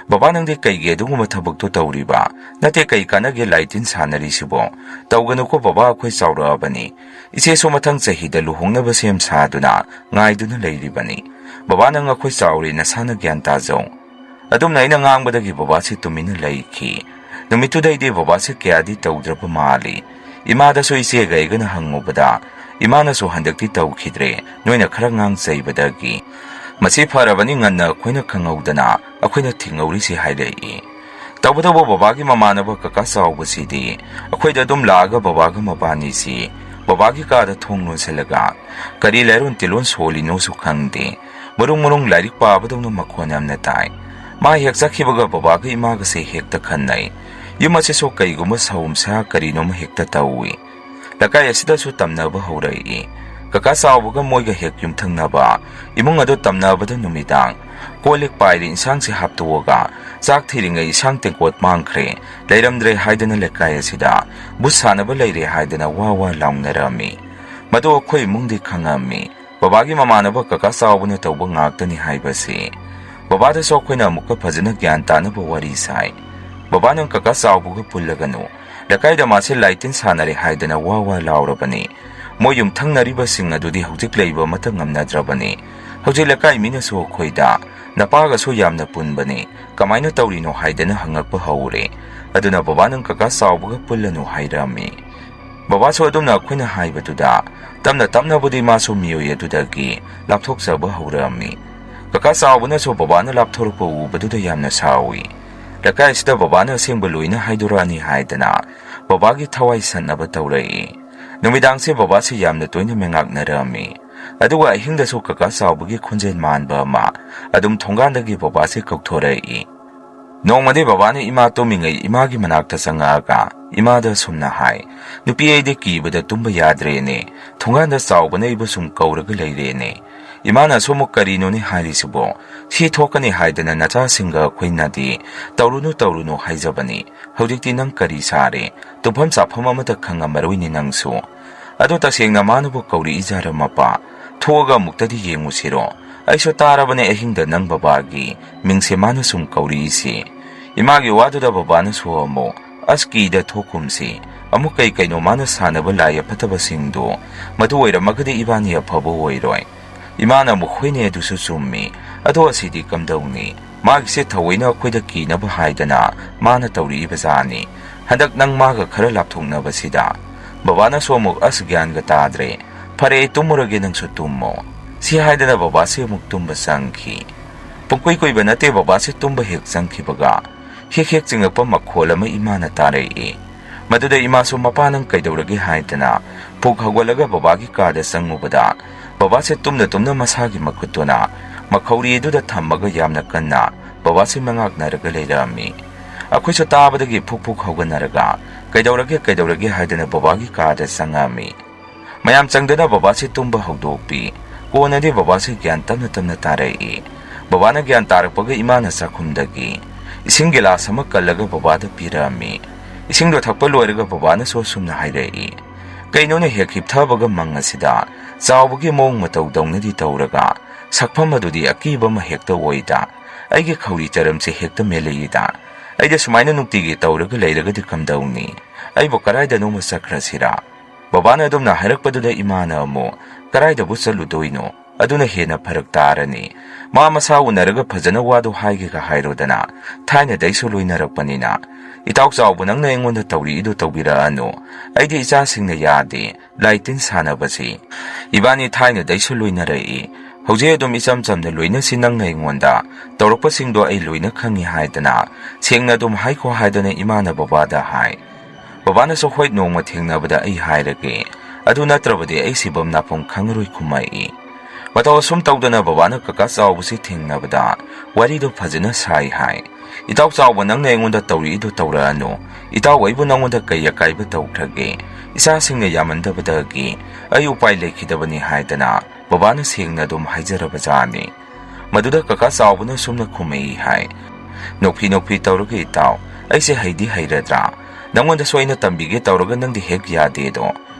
"ꯕꯕꯥ, ꯅꯪꯗꯤ ꯀꯩꯒꯤ ꯑꯗꯨꯒꯨꯝꯕ ꯊꯕꯛꯇꯣ ꯇꯧꯔꯤꯕ? ꯅꯠꯇꯦ, ꯀꯩ ꯀꯥꯟꯅꯒꯦ ꯂꯥꯏ ꯇꯤꯟ ꯁꯥꯟꯅꯔꯤꯁꯤꯕꯣ? ꯇꯧꯒꯅꯨꯀꯣ ꯕꯕꯥ, ꯑꯩꯈꯣꯏ ꯆꯥꯎꯔꯛꯑꯕꯅꯤ꯫ ꯏꯆꯦꯁꯨ ꯃꯊꯪ ꯆꯍꯤꯗ ꯂꯨꯍꯣꯡꯅꯕ ꯁꯦꯝ ꯁꯥꯗꯨꯅ ꯉꯥꯏꯗꯨꯅ ꯂꯩꯔꯤꯕꯅꯤ꯫ ꯕꯕꯥ, ꯅꯪ ꯑꯩꯈꯣꯏ ꯆꯥꯎꯔꯦ, ꯅꯁꯥꯅ ꯒ꯭ꯌꯥꯟ ꯇꯥꯖꯧ"꯫ ꯑꯗꯨꯝꯅ ꯑꯩꯅ ꯉꯥꯡꯕꯗꯒꯤ ꯕꯕꯥꯁꯤ ꯇꯨꯃꯤꯟꯅ ꯂꯩꯈꯤ꯫ ꯅꯨꯃꯤꯠꯇꯨꯗꯩꯗꯤ ꯕꯕꯥꯁꯤ ꯀꯌꯥꯗꯤ ꯇꯧꯗ꯭ꯔꯕ ꯃꯥꯜꯂꯤ꯫ ꯏꯃꯥꯗꯁꯨ ꯏꯆꯦꯒ ꯑꯩꯒꯅ ꯍꯪꯉꯨꯕꯗ, ꯏꯃꯥꯅꯁꯨ "ꯍꯟꯗꯛꯇꯤ ꯇꯧꯈꯤꯗ꯭ꯔꯦ, ꯅꯣꯏꯅ ꯈꯔ ꯉꯥꯡ ꯆꯩꯕꯗꯒꯤ"꯫ "ꯃꯁꯤ ꯐꯔꯕꯅꯤ, ꯉꯟꯅ ꯑꯩꯈꯣꯏꯅ ꯈꯪꯍꯧꯗꯅ ꯑꯩꯈꯣꯏꯅ ꯊꯤꯡꯍꯧꯔꯤꯁꯤ" ꯍꯥꯏꯔꯛꯏ꯫ ꯇꯧꯕꯇꯕꯨ ꯕꯕꯥꯒꯤ ꯃꯃꯥꯟꯅꯕ ꯀꯀꯥ ꯆꯥꯎꯕꯁꯤꯗꯤ ꯑꯩꯈꯣꯏꯗ ꯑꯗꯨꯝ ꯂꯥꯛꯑꯒ ꯕꯕꯥꯒ ꯃꯕꯥꯅꯤꯁꯤ ꯕꯕꯥꯒꯤ ꯀꯥꯗ ꯊꯣꯡ ꯂꯣꯟꯁꯤꯜꯂꯒ ꯀꯔꯤ ꯂꯩꯔꯣꯟ ꯇꯤꯂꯣꯟ ꯁꯣꯜꯂꯤꯅꯣꯁꯨ ꯈꯪꯗꯦ꯫ ꯃꯔꯨꯡ ꯃꯔꯨꯡ ꯂꯥꯏꯔꯤꯛ ꯄꯥꯕꯗꯧꯅ ꯃꯈꯣꯟ ꯌꯥꯝꯅ ꯇꯥꯏ꯫ ꯃꯥ ꯍꯦꯛ ꯆꯠꯈꯤꯕꯒ ꯕꯕꯥꯒ ꯏꯃꯥꯒꯁꯦ ꯍꯦꯛꯇ ꯈꯟꯅꯩ꯫ ꯌꯨꯝ ꯑꯁꯤꯁꯨ ꯀꯩꯒꯨꯝꯕ ꯁꯥꯎꯝꯁꯥ ꯀꯔꯤꯅꯣꯃ ꯍꯦꯛꯇ ꯇꯧꯏ꯫ ꯂꯩꯀꯥꯏ ꯑꯁꯤꯗꯁꯨ ꯇꯝꯅꯕ ꯍꯧꯔꯛꯏ꯫ ꯀꯀꯥ ꯆꯥꯎꯕꯒ ꯃꯣꯏꯒ ꯍꯦꯛ ꯌꯨꯝꯊꯪꯅꯕ ꯏꯃꯨꯡ ꯑꯗꯨ ꯇꯝꯅꯕꯗ ꯅꯨꯃꯤꯗꯥꯡ ꯀꯣꯜ ꯂꯤꯛ ꯄꯥꯏꯔꯤ ꯏꯟꯁꯥꯡꯁꯤ ꯍꯥꯞꯇꯣꯛꯑꯒ ꯆꯥꯛ ꯊꯤꯔꯤꯉꯩ ꯏꯟꯁꯥꯡ ꯇꯦꯡꯀꯣꯠ ꯃꯥꯡꯈ꯭ꯔꯦ, ꯂꯩꯔꯝꯗ꯭ꯔꯦ ꯍꯥꯏꯗꯅ ꯂꯩꯀꯥꯏ ꯑꯁꯤꯗ ꯕꯨꯠ ꯁꯥꯟꯅꯕ ꯂꯩꯔꯦ ꯍꯥꯏꯗꯅ ꯋꯥ ꯋꯥ ꯂꯥꯎꯅꯔꯝꯃꯤ꯫ ꯃꯗꯨ ꯑꯩꯈꯣꯏ ꯏꯃꯨꯡꯗꯤ ꯈꯪꯉꯝꯃꯤ꯫ ꯕꯕꯥꯒꯤ ꯃꯃꯥꯟꯅꯕ ꯀꯀꯥ ꯆꯥꯎꯕꯅ ꯇꯧꯕ ꯉꯥꯛꯇꯅꯤ ꯍꯥꯏꯕꯁꯤ꯫ ꯕꯕꯥꯗꯁꯨ ꯑꯩꯈꯣꯏꯅ ꯑꯃꯨꯛꯀ ꯐꯖꯅ ꯒ꯭ꯌꯥꯟ ꯇꯥꯅꯕ ꯋꯥꯔꯤ ꯁꯥꯏ꯫ "ꯕꯕꯥ, ꯅꯪ ꯀꯀꯥ ꯆꯥꯎꯕꯒ ꯄꯨꯜꯂꯒꯅꯨ꯫ ꯂꯩꯀꯥꯏꯗ ꯃꯥꯁꯦ ꯂꯥꯏ ꯇꯤꯟ ꯁꯥꯟꯅꯔꯦ ꯍꯥꯏꯗꯅ ꯋꯥ ꯋꯥ ꯂꯥꯎꯔꯕꯅꯤ꯫ ꯃꯣꯏ ꯌꯨꯝꯊꯪꯅꯔꯤꯕꯁꯤꯡ ꯑꯗꯨꯗꯤ ꯍꯧꯖꯤꯛ ꯂꯩꯕ ꯑꯃꯠꯇ ꯉꯝꯅꯗ꯭ꯔꯕꯅꯤ꯫ ꯍꯧꯖꯤꯛ ꯂꯩꯀꯥꯏ ꯃꯤꯅꯁꯨ ꯑꯩꯈꯣꯏꯗ, 'ꯅꯄꯥꯒꯁꯨ ꯌꯥꯝꯅ ꯄꯨꯟꯕꯅꯤ, ꯀꯃꯥꯏꯅ ꯇꯧꯔꯤꯅꯣ?' ꯍꯥꯏꯗꯅ ꯍꯪꯉꯛꯄ ꯍꯧꯔꯦ꯫ ꯑꯗꯨꯅ ꯕꯕꯥ, ꯅꯪ ꯀꯀꯥ ꯆꯥꯎꯕꯒ ꯄꯨꯜꯂꯅꯨ ꯍꯥꯏꯔꯝꯃꯤ꯫ ꯕꯕꯥꯁꯨ ꯑꯗꯨꯝꯅ ꯑꯩꯈꯣꯏꯅ ꯍꯥꯏꯕꯗꯨꯗ ꯇꯞꯅ ꯇꯞꯅꯕꯨꯗꯤ ꯃꯥꯁꯨ ꯃꯤꯑꯣꯏ ꯑꯗꯨꯗꯒꯤ ꯂꯥꯞꯊꯣꯛꯆꯕ ꯍꯧꯔꯛꯑꯝꯃꯤ꯫ ꯀꯀꯥ ꯆꯥꯎꯕꯅꯁꯨ ꯕꯕꯥꯅ ꯂꯥꯞꯊꯣꯔꯛꯄ ꯎꯕꯗꯨꯗ ꯌꯥꯝꯅ ꯁꯥꯎꯏ꯫ ꯂꯩꯀꯥꯏ ꯑꯁꯤꯗ ꯕꯕꯥꯅ ꯑꯁꯦꯡꯕ ꯂꯣꯏꯅ ꯍꯥꯏꯗꯣꯔꯛꯑꯅꯤ ꯍꯥꯏꯗꯅ ꯕꯕꯥꯒꯤ ꯊꯋꯥꯏ ꯁꯟꯅꯕ ꯇꯧꯔꯛꯏ꯫ ꯅꯨꯃꯤꯗꯥꯡꯁꯦ ꯕꯕꯥꯁꯤ ꯌꯥꯝꯅ ꯇꯣꯏꯅ ꯃꯦꯉꯥꯛꯅꯔꯝꯃꯤ꯫ ꯑꯗꯨꯒ ꯑꯍꯤꯡꯗꯁꯨ ꯀꯀꯥ ꯆꯥꯎꯕꯒꯤ ꯈꯣꯟꯖꯦꯜ ꯃꯥꯟꯕ ꯑꯃ ꯑꯗꯨꯝ ꯊꯣꯡꯒꯥꯟꯗꯒꯤ ꯕꯕꯥꯁꯦ ꯀꯧꯊꯣꯔꯛꯏ꯫ ꯅꯣꯡꯃꯗꯤ ꯕꯕꯥꯅ ꯏꯃꯥ ꯇꯨꯝꯃꯤꯉꯩ ꯏꯃꯥꯒꯤ ꯃꯅꯥꯛꯇ ꯆꯪꯉꯛꯑꯒ ꯏꯃꯥꯗ ꯑꯁꯨꯝꯅ ꯍꯥꯏ, "ꯅꯨꯄꯤ, ꯑꯩꯗꯤ ꯀꯤꯕꯗ ꯇꯨꯝꯕ ꯌꯥꯗ꯭ꯔꯦꯅꯦ꯫ ꯊꯣꯡꯒꯥꯟꯗ ꯆꯥꯎꯕꯅ ꯑꯩꯕꯨ ꯁꯨꯝ ꯀꯧꯔꯒ ꯂꯩꯔꯦꯅꯦ"꯫ ꯏꯃꯥꯅꯁꯨ ꯑꯃꯨꯛ, "ꯀꯔꯤꯅꯣꯅꯦ ꯍꯥꯏꯔꯤꯁꯤꯕꯣ? ꯁꯤ ꯊꯣꯛꯀꯅꯤ ꯍꯥꯏꯗꯅ ꯅꯆꯥꯁꯤꯡꯒ ꯑꯩꯈꯣꯏꯅꯗꯤ ꯇꯧꯔꯨꯅꯨ, ꯇꯧꯔꯨꯅꯨ ꯍꯥꯏꯖꯕꯅꯤ꯫ ꯍꯧꯖꯤꯛꯇꯤ ꯅꯪ ꯀꯔꯤ ꯁꯥꯔꯦ? ꯇꯨꯝꯐꯝ ꯆꯥꯐꯝ ꯑꯃꯠꯇ ꯈꯪꯉꯝꯃꯔꯣꯏꯅꯦ ꯅꯪꯁꯨ꯫ ꯑꯗꯣ ꯇꯁꯦꯡꯅ ꯃꯥꯅꯕꯨ ꯀꯧꯔꯛꯏ ꯖꯥꯔ ꯃꯄꯥ? ꯊꯣꯛꯑꯒ ꯑꯃꯨꯛꯇꯗꯤ ꯌꯦꯡꯉꯨꯁꯤꯔꯣ?" ꯑꯩꯁꯨ ꯇꯥꯔꯕꯅꯦ ꯑꯍꯤꯡꯗ ꯅꯪ ꯕꯕꯥꯒꯤ ꯃꯤꯡꯁꯦ ꯃꯥꯅ ꯁꯨꯝ ꯀꯧꯔꯛꯏꯁꯤ꯫ ꯏꯃꯥꯒꯤ ꯋꯥꯗꯨꯗ ꯕꯕꯥꯅꯁꯨ ꯑꯃꯨꯛ, "ꯑꯁ, ꯀꯤꯗ ꯊꯣꯛꯈꯨꯝꯁꯤ, ꯑꯃꯨꯛ ꯀꯩ ꯀꯩꯅꯣ ꯃꯥꯅ ꯁꯥꯟꯅꯕ ꯂꯥꯏ ꯑꯐꯠꯇꯕꯁꯤꯡꯗꯨ, ꯃꯗꯨ ꯑꯣꯏꯔꯝꯃꯒꯗꯤ ꯏꯕꯥꯅꯤ ꯑꯐꯕ ꯑꯣꯏꯔꯣꯏ"꯫ ꯏꯃꯥꯅ ꯑꯃꯨꯛ, "ꯍꯣꯏꯅꯦ, ꯑꯗꯨꯁꯨ ꯆꯨꯝꯃꯤ꯫ ꯑꯗꯣ ꯑꯁꯤꯗꯤ ꯀꯝꯗꯧꯅꯤ? ꯃꯥꯒꯤꯁꯦ ꯊꯑꯣꯏꯅ ꯑꯩꯈꯣꯏꯗ ꯀꯤꯅꯕ ꯍꯥꯏꯗꯅ ꯃꯥꯅ ꯇꯧꯔꯛꯏꯕ ꯖꯥꯠꯅꯤ꯫ ꯍꯟꯗꯛ ꯅꯪ ꯃꯥꯒ ꯈꯔ ꯂꯥꯞꯊꯣꯛꯅꯕꯁꯤꯗ"꯫ ꯕꯕꯥꯅꯁꯨ ꯑꯃꯨꯛ, "ꯑꯁ, ꯒ꯭ꯌꯥꯟꯒ ꯇꯥꯗ꯭ꯔꯦ꯫ ꯐꯔꯦ, ꯑꯩ ꯇꯨꯝꯃꯨꯔꯒꯦ, ꯅꯪꯁꯨ ꯇꯨꯝꯃꯣ"꯫ ꯁꯤ ꯍꯥꯏꯗꯅ ꯕꯕꯥꯁꯦ ꯑꯃꯨꯛ ꯇꯨꯝꯕ ꯆꯪꯈꯤ꯫ ꯄꯨꯡꯀꯨꯏ ꯀꯨꯏꯕ ꯅꯠꯇꯦ, ꯕꯕꯥꯁꯦ ꯇꯨꯝꯕ ꯍꯦꯛ ꯆꯪꯈꯤꯕꯒ ꯍꯦꯛ ꯍꯦꯛ ꯆꯤꯡꯉꯛꯄ ꯃꯈꯣꯜ ꯑꯃ ꯏꯃꯥꯅ ꯇꯥꯔꯛꯏ꯫ ꯃꯗꯨꯗ ꯏꯃꯥꯁꯨ, "ꯃꯄꯥ, ꯅꯪ ꯀꯩꯗꯧꯔꯒꯦ?" ꯍꯥꯏꯗꯅ ꯐꯨꯛ ꯍꯧꯒꯠꯂꯒ ꯕꯕꯥꯒꯤ ꯀꯥꯗ ꯆꯪꯉꯨꯕꯗ, ꯕꯕꯥꯁꯦ ꯇꯨꯝꯅ ꯇꯨꯝꯅ ꯃꯁꯥꯒꯤ ꯃꯈꯨꯠꯇꯨꯅ ꯃꯈꯧꯔꯤ ꯑꯗꯨꯗ ꯊꯝꯃꯒ ꯌꯥꯝꯅ ꯀꯟꯅ ꯕꯕꯥꯁꯦ ꯃꯉꯥꯛꯅꯔꯒ ꯂꯩꯔꯝꯃꯤ꯫ ꯑꯩꯈꯣꯏꯁꯨ ꯇꯥꯕꯗꯒꯤ ꯐꯨꯛ ꯐꯨꯛ ꯍꯧꯒꯠꯅꯔꯒ, "ꯀꯩꯗꯧꯔꯒꯦ, ꯀꯩꯗꯧꯔꯒꯦ?" ꯍꯥꯏꯗꯅ ꯕꯕꯥꯒꯤ ꯀꯥꯗ ꯆꯪꯉꯛꯑꯝꯃꯤ꯫ ꯃꯌꯥꯝ ꯆꯪꯗꯅ ꯕꯕꯥꯁꯦ ꯇꯨꯝꯕ ꯍꯧꯗꯣꯛꯄꯤ꯫ ꯀꯣꯟꯅꯗꯤ ꯕꯕꯥꯁꯦ ꯒ꯭ꯌꯥꯟ ꯇꯞꯅ ꯇꯞꯅ ꯇꯥꯔꯛꯏ꯫ ꯕꯕꯥꯅ ꯒ꯭ꯌꯥꯟ ꯇꯥꯔꯛꯄꯒ ꯏꯃꯥꯅ ꯆꯥꯛꯈꯨꯝꯗꯒꯤ ꯏꯁꯤꯡ ꯒꯤꯂꯥꯁ ꯑꯃ ꯀꯜꯂꯒ ꯕꯕꯥꯗ ꯄꯤꯔꯛꯑꯝꯃꯤ꯫ ꯏꯁꯤꯡꯗꯣ ꯊꯛꯄ ꯂꯣꯏꯔꯒ ꯕꯕꯥꯅꯁꯨ ꯑꯁꯨꯝꯅ ꯍꯥꯏꯔꯛꯏ, "ꯀꯩꯅꯣꯅꯦ, ꯍꯦꯛ ꯍꯤꯞꯊꯕꯒ ꯃꯪ ꯑꯁꯤꯗ ꯆꯥꯎꯕꯒꯤ ꯃꯑꯣꯡ ꯃꯇꯧ ꯇꯧꯅꯗꯤ ꯇꯧꯔꯒ, ꯁꯛꯐꯝ ꯑꯗꯨꯗꯤ ꯑꯀꯤꯕ ꯑꯃ ꯍꯦꯛꯇ ꯑꯣꯏꯗ꯫ ꯑꯩꯒꯤ ꯈꯧꯔꯤ ꯆꯔꯝꯁꯦ ꯍꯦꯛꯇ ꯃꯦꯜꯂꯛꯏꯗ꯫ ꯑꯩꯗ ꯁꯨꯃꯥꯏꯅ ꯅꯨꯡꯇꯤꯒꯤ ꯇꯧꯔꯒ ꯂꯩꯔꯒꯗꯤ ꯀꯝꯗꯧꯅꯤ? ꯑꯩꯕꯨ ꯀꯗꯥꯏꯗꯅꯣꯃ ꯆꯠꯈ꯭ꯔꯁꯤꯔꯥ?" ꯕꯕꯥꯅ ꯑꯗꯨꯝꯅ ꯍꯥꯏꯔꯛꯄꯗꯨꯗ ꯏꯃꯥꯅ ꯑꯃꯨꯛ, "ꯀꯗꯥꯏꯗꯕꯨ ꯆꯠꯂꯨꯗꯣꯏꯅꯣ? ꯑꯗꯨꯅ ꯍꯦꯟꯅ ꯐꯔꯛ ꯇꯥꯔꯅꯤ꯫ ꯃꯥ ꯃꯁꯥ ꯎꯅꯔꯒ ꯐꯖꯅ ꯋꯥꯗꯣ ꯍꯥꯏꯒꯦꯒ ꯍꯥꯏꯔꯣꯗꯅ꯫ ꯊꯥꯏꯅꯗꯩꯁꯨ ꯂꯣꯏꯅꯔꯛꯄꯅꯤꯅ꯫ ꯏꯇꯥꯎ ꯆꯥꯎꯕ, ꯅꯪꯅ ꯑꯩꯉꯣꯟꯗ ꯇꯧꯔꯤꯗꯨ ꯇꯧꯕꯤꯔꯛꯑꯅꯨ꯫ ꯑꯩꯗꯤ ꯏꯆꯥꯁꯤꯡꯅ ꯌꯥꯗꯦ ꯂꯥꯏ ꯇꯤꯟ ꯁꯥꯟꯅꯕꯁꯤ꯫ ꯏꯕꯥꯅꯤ ꯊꯥꯏꯅꯗꯩꯁꯨ ꯂꯣꯏꯅꯔꯛꯏ꯫ ꯍꯧꯖꯤꯛ ꯑꯗꯨꯝ ꯏꯆꯝ ꯆꯝꯅ ꯂꯣꯏꯅꯁꯤ, ꯅꯪꯅ ꯑꯩꯉꯣꯟꯗ ꯇꯧꯔꯛꯄꯁꯤꯡꯗꯣ ꯑꯩ ꯂꯣꯏꯅ ꯈꯪꯉꯤ" ꯍꯥꯏꯗꯅ ꯁꯦꯡꯅ ꯑꯗꯨꯝ ꯍꯥꯏꯈꯣ ꯍꯥꯏꯗꯅ ꯏꯃꯥꯅ ꯕꯕꯥꯗ ꯍꯥꯏ꯫ ꯕꯕꯥꯅꯁꯨ, "ꯍꯣꯏ, ꯅꯣꯡꯃ ꯊꯦꯡꯅꯕꯗ ꯑꯩ ꯍꯥꯏꯔꯒꯦ꯫ ꯑꯗꯨ ꯅꯠꯇ꯭ꯔꯕꯗꯤ ꯑꯩ ꯁꯤꯐꯝ ꯅꯥꯐꯝ ꯈꯪꯉꯔꯣꯏ" ꯈꯨꯝꯃꯛꯏ꯫ ꯃꯇꯧ ꯑꯁꯨꯝ ꯇꯧꯗꯅ ꯕꯕꯥꯅ ꯀꯀꯥ ꯆꯥꯎꯕꯁꯤ ꯊꯦꯡꯅꯕꯗ ꯋꯥꯔꯤꯗꯣ ꯐꯖꯅ ꯁꯥꯏ ꯍꯥꯏ꯫ "ꯏꯇꯥꯎ ꯆꯥꯎꯕ, ꯅꯪꯅ ꯑꯩꯉꯣꯟꯗ ꯇꯧꯔꯤꯗꯨ ꯇꯧꯔꯛꯑꯅꯨ꯫ ꯏꯇꯥꯎ, ꯑꯩꯕꯨ ꯅꯪꯉꯣꯟꯗ ꯀꯩ ꯑꯀꯥꯏꯕ ꯇꯧꯈ꯭ꯔꯒꯦ? ꯏꯆꯥꯁꯤꯡꯅ ꯌꯥꯃꯟꯗꯕꯗꯒꯤ ꯑꯩ ꯎꯄꯥꯏ ꯂꯩꯈꯤꯗꯕꯅꯤ" ꯍꯥꯏꯗꯅ ꯕꯕꯥꯅ ꯁꯦꯡꯅ ꯑꯗꯨꯝ ꯍꯥꯏꯖꯔꯕꯖꯥꯠꯅꯤ꯫ ꯃꯗꯨꯗ ꯀꯀꯥ ꯆꯥꯎꯕꯅ ꯁꯨꯝꯅ ꯈꯨꯝꯃꯛꯏ ꯍꯥꯏ, "ꯅꯣꯛꯐꯤ ꯅꯣꯛꯐꯤ ꯇꯧꯔꯒ ꯏꯇꯥꯎ, ꯑꯩꯁꯦ ꯍꯩꯗꯤ ꯍꯩꯔꯗ꯭ꯔꯥ? ꯅꯪꯉꯣꯟꯗꯁꯨ ꯑꯩꯅ ꯇꯝꯕꯤꯒꯦ ꯇꯧꯔꯒ ꯅꯪꯗꯤ ꯍꯦꯛ ꯌꯥꯗꯦꯗꯣ꯫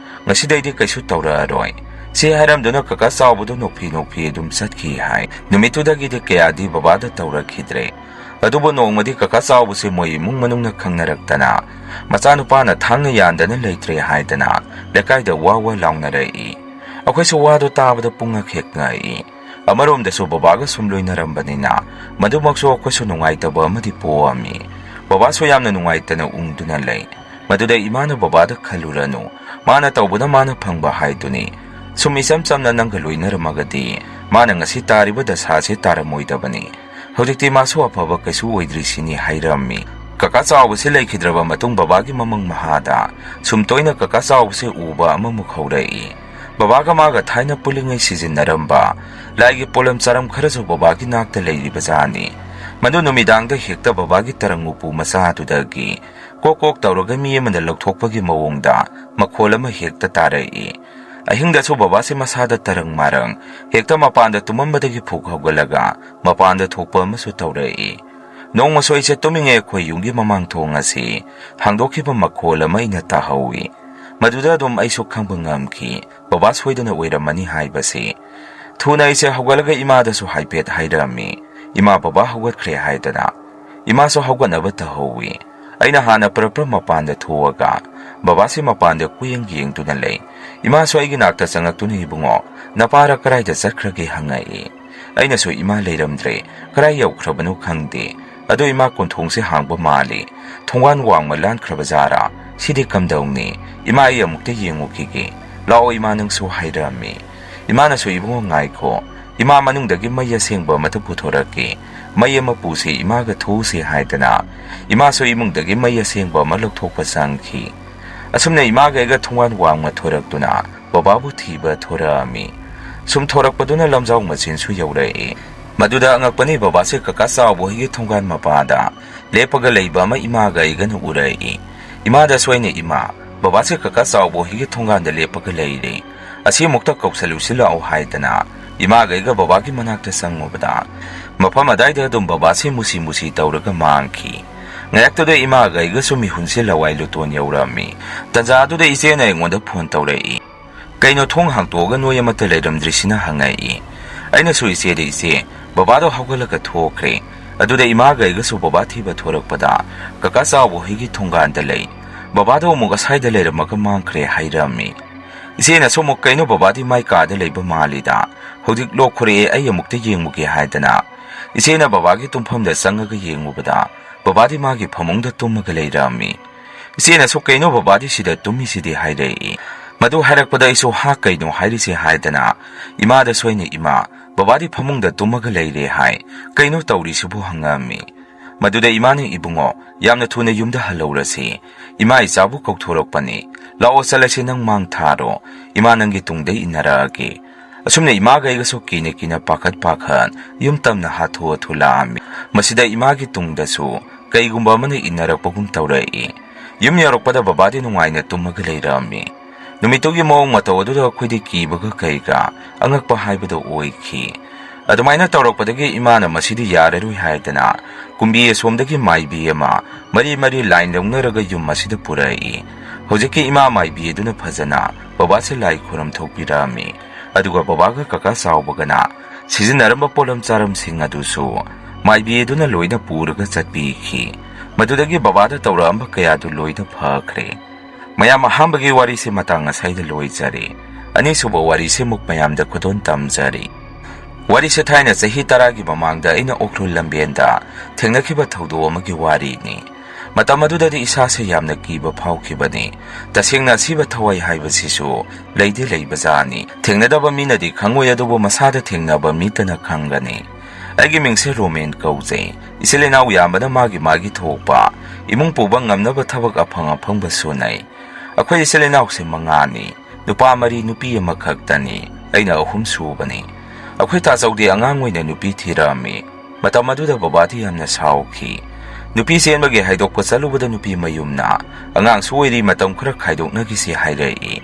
ꯉꯁꯤꯗꯩꯗꯤ ꯀꯩꯁꯨ ꯇꯧꯔꯛꯑꯔꯣꯏ꯫ ꯁꯤ ꯍꯥꯏꯔꯝꯗꯨꯅ ꯀꯀꯥ ꯆꯥꯎꯕꯗꯨ ꯅꯣꯛꯐꯤ ꯅꯣꯛꯐꯤ ꯑꯗꯨꯝ ꯆꯠꯈꯤ ꯍꯥꯏ꯫ ꯅꯨꯃꯤꯠꯇꯨꯗꯒꯤꯗꯤ ꯀꯌꯥꯗꯤ ꯕꯕꯥꯗ ꯇꯧꯔꯛꯈꯤꯗ꯭ꯔꯦ꯫ ꯑꯗꯨꯕꯨ ꯅꯣꯡꯃꯗꯤ ꯀꯀꯥ ꯆꯥꯎꯕꯁꯤ ꯃꯣꯏ ꯏꯃꯨꯡ ꯃꯅꯨꯡꯅ ꯈꯪꯅꯔꯛꯇꯅ, ꯃꯆꯥꯅꯨꯄꯥꯅ ꯊꯥꯡꯅ ꯌꯥꯟꯗꯅ ꯂꯩꯇ꯭ꯔꯦ ꯍꯥꯏꯗꯅ ꯂꯩꯀꯥꯏꯗ ꯋꯥ ꯋꯥ ꯂꯥꯎꯅꯔꯛꯏ꯫ ꯑꯩꯈꯣꯏꯁꯨ ꯋꯥꯗꯣ ꯇꯥꯕꯗ ꯄꯨꯡꯉꯛ ꯍꯦꯛ ꯉꯛꯏ꯫ ꯑꯃꯔꯣꯝꯗꯁꯨ ꯕꯕꯥꯒ ꯁꯨꯝ ꯂꯣꯏꯅꯔꯝꯕꯅꯤꯅ, ꯃꯗꯨꯃꯛꯁꯨ ꯑꯩꯈꯣꯏꯁꯨ ꯅꯨꯡꯉꯥꯏꯇꯕ ꯑꯃꯗꯤ ꯄꯣꯛꯑꯝꯃꯤ꯫ ꯕꯕꯥꯁꯨ ꯌꯥꯝꯅ ꯅꯨꯡꯉꯥꯏꯇꯅ ꯎꯪꯗꯨꯅ ꯂꯩ꯫ ꯃꯗꯨꯗ ꯏꯃꯥꯅ ꯕꯕꯥꯗ ꯈꯜꯂꯨꯔꯅꯨ, ꯃꯥꯅ ꯇꯧꯕꯅ ꯃꯥꯅ ꯐꯪꯕ ꯍꯥꯏꯗꯨꯅꯤ꯫ ꯁꯨꯝ ꯏꯆꯝ ꯆꯝꯅ ꯅꯪꯒ ꯂꯣꯏꯅꯔꯝꯃꯒꯗꯤ ꯃꯥꯅ ꯉꯁꯤ ꯇꯥꯔꯤꯕ ꯗꯁꯥꯁꯦ ꯇꯥꯔꯝꯃꯣꯏꯗꯕꯅꯤ꯫ ꯍꯧꯖꯤꯛꯇꯤ ꯃꯥꯁꯨ ꯑꯐꯕ ꯀꯩꯁꯨ ꯑꯣꯏꯗ꯭ꯔꯤꯁꯤꯅꯤ ꯍꯥꯏꯔꯝꯃꯤ꯫ ꯀꯀꯥ ꯆꯥꯎꯕꯁꯤ ꯂꯩꯈꯤꯗ꯭ꯔꯕ ꯃꯇꯨꯡ ꯕꯕꯥꯒꯤ ꯃꯃꯪ ꯃꯍꯥꯗ ꯁꯨꯝ ꯇꯣꯏꯅ ꯀꯀꯥ ꯆꯥꯎꯕꯁꯦ ꯎꯕ ꯑꯃꯃꯨꯛ ꯍꯧꯔꯛꯏ꯫ ꯕꯕꯥꯒ ꯃꯥꯒ ꯊꯥꯏꯅ ꯄꯨꯜꯂꯤꯉꯩ ꯁꯤꯖꯤꯟꯅꯔꯝꯕ ꯂꯥꯏꯒꯤ ꯄꯣꯠꯂꯝ ꯆꯥꯔꯝ ꯈꯔꯁꯨ ꯕꯕꯥꯒꯤ ꯅꯥꯛꯇ ꯂꯩꯔꯤꯕꯖꯥꯠꯅꯤ꯫ ꯃꯗꯨ ꯅꯨꯃꯤꯗꯥꯡꯗ ꯍꯦꯛꯇ ꯕꯕꯥꯒꯤ ꯇꯔꯪ ꯎꯄꯨ ꯃꯆꯥꯗꯨꯗꯒꯤ ꯀꯣꯛ ꯀꯣꯛ ꯇꯧꯔꯒ ꯃꯤ ꯑꯃꯅ ꯂꯧꯊꯣꯛꯄꯒꯤ ꯃꯑꯣꯡꯗ ꯃꯈꯣꯜ ꯑꯃ ꯍꯦꯛꯇ ꯇꯥꯔꯛꯏ꯫ ꯑꯍꯤꯡꯗꯁꯨ ꯕꯕꯥꯁꯦ ꯃꯁꯥꯗ ꯇꯔꯪ ꯃꯥꯔꯪ ꯍꯦꯛꯇ ꯃꯄꯥꯟꯗ ꯇꯨꯝꯃꯝꯕꯗꯒꯤ ꯐꯨꯛ ꯍꯧꯒꯠꯂꯒ ꯃꯄꯥꯟꯗ ꯊꯣꯛꯄ ꯑꯃꯁꯨ ꯇꯧꯔꯛꯏ꯫ ꯅꯣꯡꯃꯁꯨ ꯑꯩꯁꯦ ꯇꯨꯝꯃꯤꯉꯩ ꯑꯩꯈꯣꯏ ꯌꯨꯝꯒꯤ ꯃꯃꯥꯡ ꯊꯣꯡ ꯑꯁꯤ ꯍꯥꯡꯗꯣꯛꯈꯤꯕ ꯃꯈꯣꯜ ꯑꯃ ꯑꯩꯅ ꯇꯥꯍꯧꯏ꯫ ꯃꯗꯨꯗ ꯑꯗꯨꯝ ꯑꯩꯁꯨ ꯈꯪꯕ ꯉꯝꯈꯤ, ꯕꯕꯥ ꯁꯣꯏꯗꯅ ꯑꯣꯏꯔꯝꯃꯅꯤ ꯍꯥꯏꯕꯁꯤ꯫ ꯊꯨꯅ ꯑꯩꯁꯦ ꯍꯧꯒꯠꯂꯒ ꯏꯃꯥꯗꯁꯨ ꯍꯥꯏꯐꯦꯠ ꯍꯥꯏꯔꯝꯃꯤ, "ꯏꯃꯥ, ꯕꯕꯥ ꯍꯧꯒꯠꯈ꯭ꯔꯦ" ꯍꯥꯏꯗꯅ꯫ ꯏꯃꯥꯁꯨ ꯍꯧꯒꯠꯅꯕ ꯇꯧꯍꯧꯏ꯫ ꯑꯩꯅ ꯍꯥꯟꯅ ꯄ꯭ꯔꯞ ꯄ꯭ꯔꯞ ꯃꯄꯥꯟꯗ ꯊꯣꯛꯑꯒ ꯕꯕꯥꯁꯤ ꯃꯄꯥꯟꯗ ꯀꯨꯌꯦꯡ ꯌꯦꯡꯗꯨꯅ ꯂꯩ꯫ ꯏꯃꯥꯁꯨ ꯑꯩꯒꯤ ꯅꯥꯛꯇ ꯆꯪꯉꯛꯇꯨꯅ, "ꯏꯕꯨꯡꯉꯣ, ꯅꯄꯥꯔ ꯀꯗꯥꯏꯗ ꯆꯠꯈ꯭ꯔꯒꯦ?" ꯍꯪꯉꯛꯏ꯫ ꯑꯩꯅꯁꯨ, "ꯏꯃꯥ ꯂꯩꯔꯝꯗ꯭ꯔꯦ, ꯀꯗꯥꯏ ꯌꯧꯈ꯭ꯔꯕꯅꯣ ꯈꯪꯗꯦ꯫ ꯑꯗꯣ ꯏꯃꯥ, ꯀꯣꯟꯊꯣꯡꯁꯦ ꯍꯥꯡꯕ ꯃꯥꯜꯂꯤ, ꯊꯣꯡꯒꯥꯟ ꯋꯥꯡꯃ ꯂꯥꯟꯈ꯭ꯔꯕ ꯖꯥꯔꯥ? ꯁꯤꯗꯤ ꯀꯝꯗꯧꯅꯤ? ꯏꯃꯥ, ꯑꯩ ꯑꯃꯨꯛꯇ ꯌꯦꯡꯉꯨꯈꯤꯒꯦ꯫ ꯂꯥꯛꯑꯣ ꯏꯃꯥ, ꯅꯪꯁꯨ" ꯍꯥꯏꯔꯝꯃꯤ꯫ ꯏꯃꯥꯅꯁꯨ, "ꯏꯕꯨꯡꯉꯣ ꯉꯥꯏꯈꯣ, ꯏꯃꯥ ꯃꯅꯨꯡꯗꯒꯤ ꯃꯩ ꯑꯁꯦꯡꯕ ꯑꯃꯇ ꯄꯨꯊꯣꯔꯛꯀꯦ, ꯃꯩ ꯑꯃ ꯄꯨꯁꯤ, ꯏꯃꯥꯒ ꯊꯣꯛꯎꯁꯤ" ꯍꯥꯏꯗꯅ ꯏꯃꯥꯁꯨ ꯏꯃꯨꯡꯗꯒꯤ ꯃꯩ ꯑꯁꯦꯡꯕ ꯑꯃ ꯂꯧꯊꯣꯛꯄ ꯆꯪꯈꯤ꯫ ꯑꯁꯨꯝꯅ ꯏꯃꯥꯒ ꯑꯩꯒ ꯊꯣꯡꯒꯥꯟ ꯋꯥꯡꯃ ꯊꯣꯔꯛꯇꯨꯅ ꯕꯕꯥꯕꯨ ꯊꯤꯕ ꯊꯣꯔꯛꯑꯝꯃꯤ꯫ ꯁꯨꯝ ꯊꯣꯔꯛꯄꯗꯨꯅ ꯂꯝꯖꯥꯎ ꯃꯆꯤꯟꯁꯨ ꯌꯧꯔꯛꯏ꯫ ꯃꯗꯨꯗ ꯑꯉꯛꯄꯅꯤ, ꯕꯕꯥꯁꯦ ꯀꯀꯥ ꯆꯥꯎꯕ ꯍꯣꯏꯒꯤ ꯊꯣꯡꯒꯥꯟ ꯃꯄꯥꯗ ꯂꯦꯞꯄꯒ ꯂꯩꯕ ꯑꯃ ꯏꯃꯥꯒ ꯑꯩꯒꯅ ꯎꯔꯛꯏ꯫ ꯏꯃꯥꯗꯁꯨ ꯑꯩꯅ, "ꯏꯃꯥ, ꯕꯕꯥꯁꯦ ꯀꯀꯥ ꯆꯥꯎꯕ ꯍꯣꯏꯒꯤ ꯊꯣꯡꯒꯥꯟꯗ ꯂꯦꯞꯄꯒ ꯂꯩꯔꯦ, ꯑꯁꯤ ꯑꯃꯨꯛꯇ ꯀꯧꯁꯜꯂꯨꯁꯤ ꯂꯥꯛꯑꯣ" ꯍꯥꯏꯗꯅ ꯏꯃꯥꯒ ꯑꯩꯒ ꯕꯕꯥꯒꯤ ꯃꯅꯥꯛꯇ ꯆꯪꯉꯨꯕꯗ, ꯃꯐꯝ ꯑꯗꯥꯏꯗ ꯑꯗꯨꯝ ꯕꯕꯥꯁꯦ ꯃꯨꯁꯤ ꯃꯨꯁꯤ ꯇꯧꯔꯒ ꯃꯥꯡꯈꯤ꯫ ꯉꯥꯏꯍꯥꯛꯇꯨꯗ ꯏꯃꯥꯒ ꯑꯩꯒꯁꯨ ꯃꯤꯍꯨꯟꯁꯦ ꯂꯋꯥꯏ ꯂꯨꯇꯣꯟ ꯌꯧꯔꯝꯃꯤ꯫ ꯇꯟꯖꯥꯗꯨꯗ ꯏꯆꯦꯅ ꯑꯩꯉꯣꯟꯗ ꯐꯣꯟ ꯇꯧꯔꯛꯏ꯫ "ꯀꯩꯅꯣ ꯊꯣꯡ ꯍꯥꯡꯇꯣꯛꯑꯒ ꯅꯣꯏ ꯑꯃꯠꯇ ꯂꯩꯔꯝꯗ꯭ꯔꯤꯁꯤꯅ?" ꯍꯪꯉꯛꯏ꯫ ꯑꯩꯅꯁꯨ ꯏꯆꯦꯗ, "ꯏꯆꯦ, ꯕꯕꯥꯗꯣ ꯍꯧꯒꯠꯂꯒ ꯊꯣꯛꯈ꯭ꯔꯦ꯫ ꯑꯗꯨꯗ ꯏꯃꯥꯒ ꯑꯩꯒꯁꯨ ꯕꯕꯥ ꯊꯤꯕ ꯊꯣꯔꯛꯄꯗ ꯀꯀꯥ ꯆꯥꯎꯕ ꯍꯣꯏꯒꯤ ꯊꯣꯡꯒꯥꯟꯗ ꯂꯩ꯫ ꯕꯕꯥꯗꯣ ꯑꯃꯨꯛ ꯑꯁꯥꯏꯗ ꯂꯩꯔꯝꯃꯒ ꯃꯥꯡꯈ꯭ꯔꯦ" ꯍꯥꯏꯔꯝꯃꯤ꯫ ꯏꯆꯦꯅꯁꯨ ꯑꯃꯨꯛ, "ꯀꯩꯅꯣ, ꯕꯕꯥꯗꯤ ꯃꯥꯏ ꯀꯥꯗ ꯂꯩꯕ ꯃꯥꯜꯂꯤꯗ, ꯍꯧꯖꯤꯛ ꯂꯣꯛ ꯈꯨꯔꯛꯑꯦ, ꯑꯩ ꯑꯃꯨꯛꯇ ꯌꯦꯡꯉꯨꯒꯦ" ꯍꯥꯏꯗꯅ ꯏꯆꯦꯅ ꯕꯕꯥꯒꯤ ꯇꯨꯝꯐꯝꯗ ꯆꯪꯉꯒ ꯌꯦꯡꯉꯨꯕꯗ ꯕꯕꯥꯗꯤ ꯃꯥꯒꯤ ꯐꯃꯨꯡꯗ ꯇꯨꯝꯃꯒ ꯂꯩꯔꯝꯃꯤ꯫ ꯏꯆꯦꯅꯁꯨ, "ꯀꯩꯅꯣ, ꯕꯕꯥꯗꯤ ꯁꯤꯗ ꯇꯨꯝꯃꯤꯁꯤꯗꯤ?" ꯍꯥꯏꯔꯛꯏ꯫ ꯃꯗꯨ ꯍꯥꯏꯔꯛꯄꯗ ꯑꯩꯁꯨ, "ꯍꯥ, ꯀꯩꯅꯣ ꯍꯥꯏꯔꯤꯁꯦ?" ꯍꯥꯏꯗꯅ ꯏꯃꯥꯗꯁꯨ ꯑꯩꯅ, "ꯏꯃꯥ, ꯕꯕꯥꯗꯤ ꯐꯃꯨꯡꯗ ꯇꯨꯝꯃꯒ ꯂꯩꯔꯦ ꯍꯥꯏ, ꯀꯩꯅꯣ ꯇꯧꯔꯤꯁꯤꯕꯨ?" ꯍꯪꯉꯛꯑꯝꯃꯤ꯫ ꯃꯗꯨꯗ ꯏꯃꯥꯅ, "ꯏꯕꯨꯡꯉꯣ, ꯌꯥꯝꯅ ꯊꯨꯅ ꯌꯨꯝꯗ ꯍꯜꯂꯧꯔꯁꯤ, ꯏꯃꯥ ꯏꯆꯥꯕꯨ ꯀꯧꯊꯣꯔꯛꯄꯅꯤ, ꯂꯥꯛꯑꯣ ꯆꯠꯂꯁꯤ, ꯅꯪ ꯃꯥꯡ ꯊꯥꯔꯣ, ꯏꯃꯥ ꯅꯪꯒꯤ ꯇꯨꯡꯗ ꯏꯟꯅꯔꯛꯑꯒꯦ"꯫ ꯑꯁꯨꯝꯅ ꯏꯃꯥꯒ ꯑꯩꯒꯁꯨ ꯀꯤꯅ ꯀꯤꯅ ꯄꯥꯈꯠ ꯄꯥꯈꯠ ꯌꯨꯝ ꯇꯝꯅ ꯍꯥꯊꯨ ꯍꯥꯊꯨ ꯂꯥꯛꯑꯝꯃꯤ꯫ ꯃꯁꯤꯗ ꯏꯃꯥꯒꯤ ꯇꯨꯡꯗꯁꯨ ꯀꯩꯒꯨꯝꯕ ꯑꯃꯅ ꯏꯟꯅꯔꯛꯄꯒꯨꯝ ꯇꯧꯔꯛꯏ꯫ ꯌꯨꯝ ꯌꯧꯔꯛꯄꯗ ꯕꯕꯥꯗꯤ ꯅꯨꯡꯉꯥꯏꯅ ꯇꯨꯝꯃꯒ ꯂꯩꯔꯝꯃꯤ꯫ ꯅꯨꯃꯤꯠꯇꯨꯒꯤ ꯃꯑꯣꯡ ꯃꯇꯧ ꯑꯗꯨꯗ ꯑꯩꯈꯣꯏꯗꯤ ꯀꯤꯕꯒ ꯀꯩꯒ ꯑꯉꯛꯄ ꯍꯥꯏꯕꯗꯨ ꯑꯣꯏꯈꯤ꯫ ꯑꯗꯨꯃꯥꯏꯅ ꯇꯧꯔꯛꯄꯗꯒꯤ ꯏꯃꯥꯅ ꯃꯁꯤꯗꯤ ꯌꯥꯔꯔꯣꯏ ꯍꯥꯏꯗꯅ ꯀꯨꯝꯕꯤ ꯑꯁꯣꯝꯗꯒꯤ ꯃꯥꯏꯕꯤ ꯑꯃ ꯃꯔꯤ ꯃꯔꯤ ꯂꯥꯏꯟ ꯂꯧꯅꯔꯒ ꯌꯨꯝ ꯑꯁꯤꯗ ꯄꯨꯔꯛꯏ꯫ ꯍꯧꯖꯤꯛꯀꯤ ꯏꯃꯥ ꯃꯥꯏꯕꯤ ꯑꯗꯨꯅ ꯐꯖꯅ ꯕꯕꯥꯁꯦ ꯂꯥꯏ ꯈꯨꯔꯨꯝ ꯊꯣꯛꯄꯤꯔꯛꯑꯝꯃꯤ꯫ ꯑꯗꯨꯒ ꯕꯕꯥꯒ ꯀꯀꯥ ꯆꯥꯎꯕꯒꯅ ꯁꯤꯖꯤꯟꯅꯔꯝꯕ ꯄꯣꯠꯂꯝ ꯆꯥꯔꯝꯁꯤꯡ ꯑꯗꯨꯁꯨ ꯃꯥꯏꯕꯤ ꯑꯗꯨꯅ ꯂꯣꯏꯅ ꯄꯨꯔꯒ ꯆꯠꯄꯤꯈꯤ꯫ ꯃꯗꯨꯗꯒꯤ ꯕꯕꯥꯗ ꯇꯧꯔꯛꯑꯝꯕ ꯀꯌꯥꯗꯨ ꯂꯣꯏꯅ ꯐꯈ꯭ꯔꯦ꯫ ꯃꯌꯥꯝ, ꯑꯍꯥꯟꯕꯒꯤ ꯋꯥꯔꯤꯁꯦ ꯃꯇꯥꯡ ꯑꯁꯥꯏꯗ ꯂꯣꯏꯖꯔꯦ꯫ ꯑꯅꯤꯁꯨꯕ ꯋꯥꯔꯤꯁꯦ ꯑꯃꯨꯛ ꯃꯌꯥꯝꯗ ꯈꯨꯗꯣꯜ ꯇꯝꯖꯔꯤ꯫ ꯋꯥꯔꯤꯁꯦ ꯊꯥꯏꯅ ꯆꯍꯤ ꯇꯔꯥꯒꯤ ꯃꯃꯥꯡꯗ ꯑꯩꯅ ꯎꯈ꯭ꯔꯨꯜ ꯂꯝꯕꯦꯟꯗ ꯊꯦꯡꯅꯈꯤꯕ ꯊꯧꯗꯣꯛ ꯑꯃꯒꯤ ꯋꯥꯔꯤꯅꯤ꯫ ꯃꯇꯝ ꯑꯗꯨꯗꯗꯤ ꯏꯁꯥꯁꯦ ꯌꯥꯝꯅ ꯀꯤꯕ ꯐꯥꯎꯈꯤꯕꯅꯤ꯫ ꯇꯁꯦꯡꯅ ꯑꯁꯤꯕ ꯊꯋꯥꯏ ꯍꯥꯏꯕꯁꯤꯁꯨ ꯂꯩꯗꯤ ꯂꯩꯕꯖꯥꯠꯅꯤ꯫ ꯊꯦꯡꯅꯗꯕ ꯃꯤꯅꯗꯤ ꯈꯪꯉꯣꯏ, ꯑꯗꯨꯕꯨ ꯃꯁꯥꯗ ꯊꯦꯡꯅꯕ ꯃꯤꯇꯅ ꯈꯪꯒꯅꯤ꯫ ꯑꯩꯒꯤ ꯃꯤꯡꯁꯦ ꯔꯣꯃꯦꯟ ꯀꯧꯖꯩ꯫ ꯏꯆꯤꯜ ꯏꯅꯥꯎ ꯌꯥꯝꯕꯅ ꯃꯥꯒꯤ ꯃꯥꯒꯤ ꯊꯣꯛꯄ ꯏꯃꯨꯡ ꯄꯨꯕ ꯉꯝꯅꯕ ꯊꯕꯛ ꯑꯐꯪ ꯑꯐꯪꯕ ꯁꯨꯅꯩ꯫ ꯑꯩꯈꯣꯏ ꯏꯆꯤꯜ ꯏꯅꯥꯎꯁꯦ ꯃꯉꯥꯅꯤ, ꯅꯨꯄꯥ ꯃꯔꯤ, ꯅꯨꯄꯤ ꯑꯃꯈꯛꯇꯅꯤ꯫ ꯑꯩꯅ ꯑꯍꯨꯝ ꯁꯨꯕꯅꯤ꯫ ꯑꯩꯈꯣꯏ ꯇꯥꯆꯧꯗꯤ ꯑꯉꯥꯡ ꯑꯣꯏꯅ ꯅꯨꯄꯤ ꯊꯤꯔꯛꯑꯝꯃꯤ꯫ ꯃꯇꯝ ꯑꯗꯨꯗ ꯕꯕꯥꯗꯤ ꯌꯥꯝꯅ ꯁꯥꯎꯈꯤ꯫ ꯅꯨꯄꯤ ꯆꯦꯟꯕꯒꯤ ꯍꯥꯏꯗꯣꯛꯄ ꯆꯠꯂꯨꯕꯗ ꯅꯨꯄꯤ ꯃꯌꯨꯝꯅ, "ꯑꯉꯥꯡꯁꯨ ꯑꯣꯏꯔꯤ, ꯃꯇꯝ ꯈꯔ ꯈꯥꯏꯗꯣꯛꯅꯈꯤꯁꯤ" ꯍꯥꯏꯔꯛꯏ꯫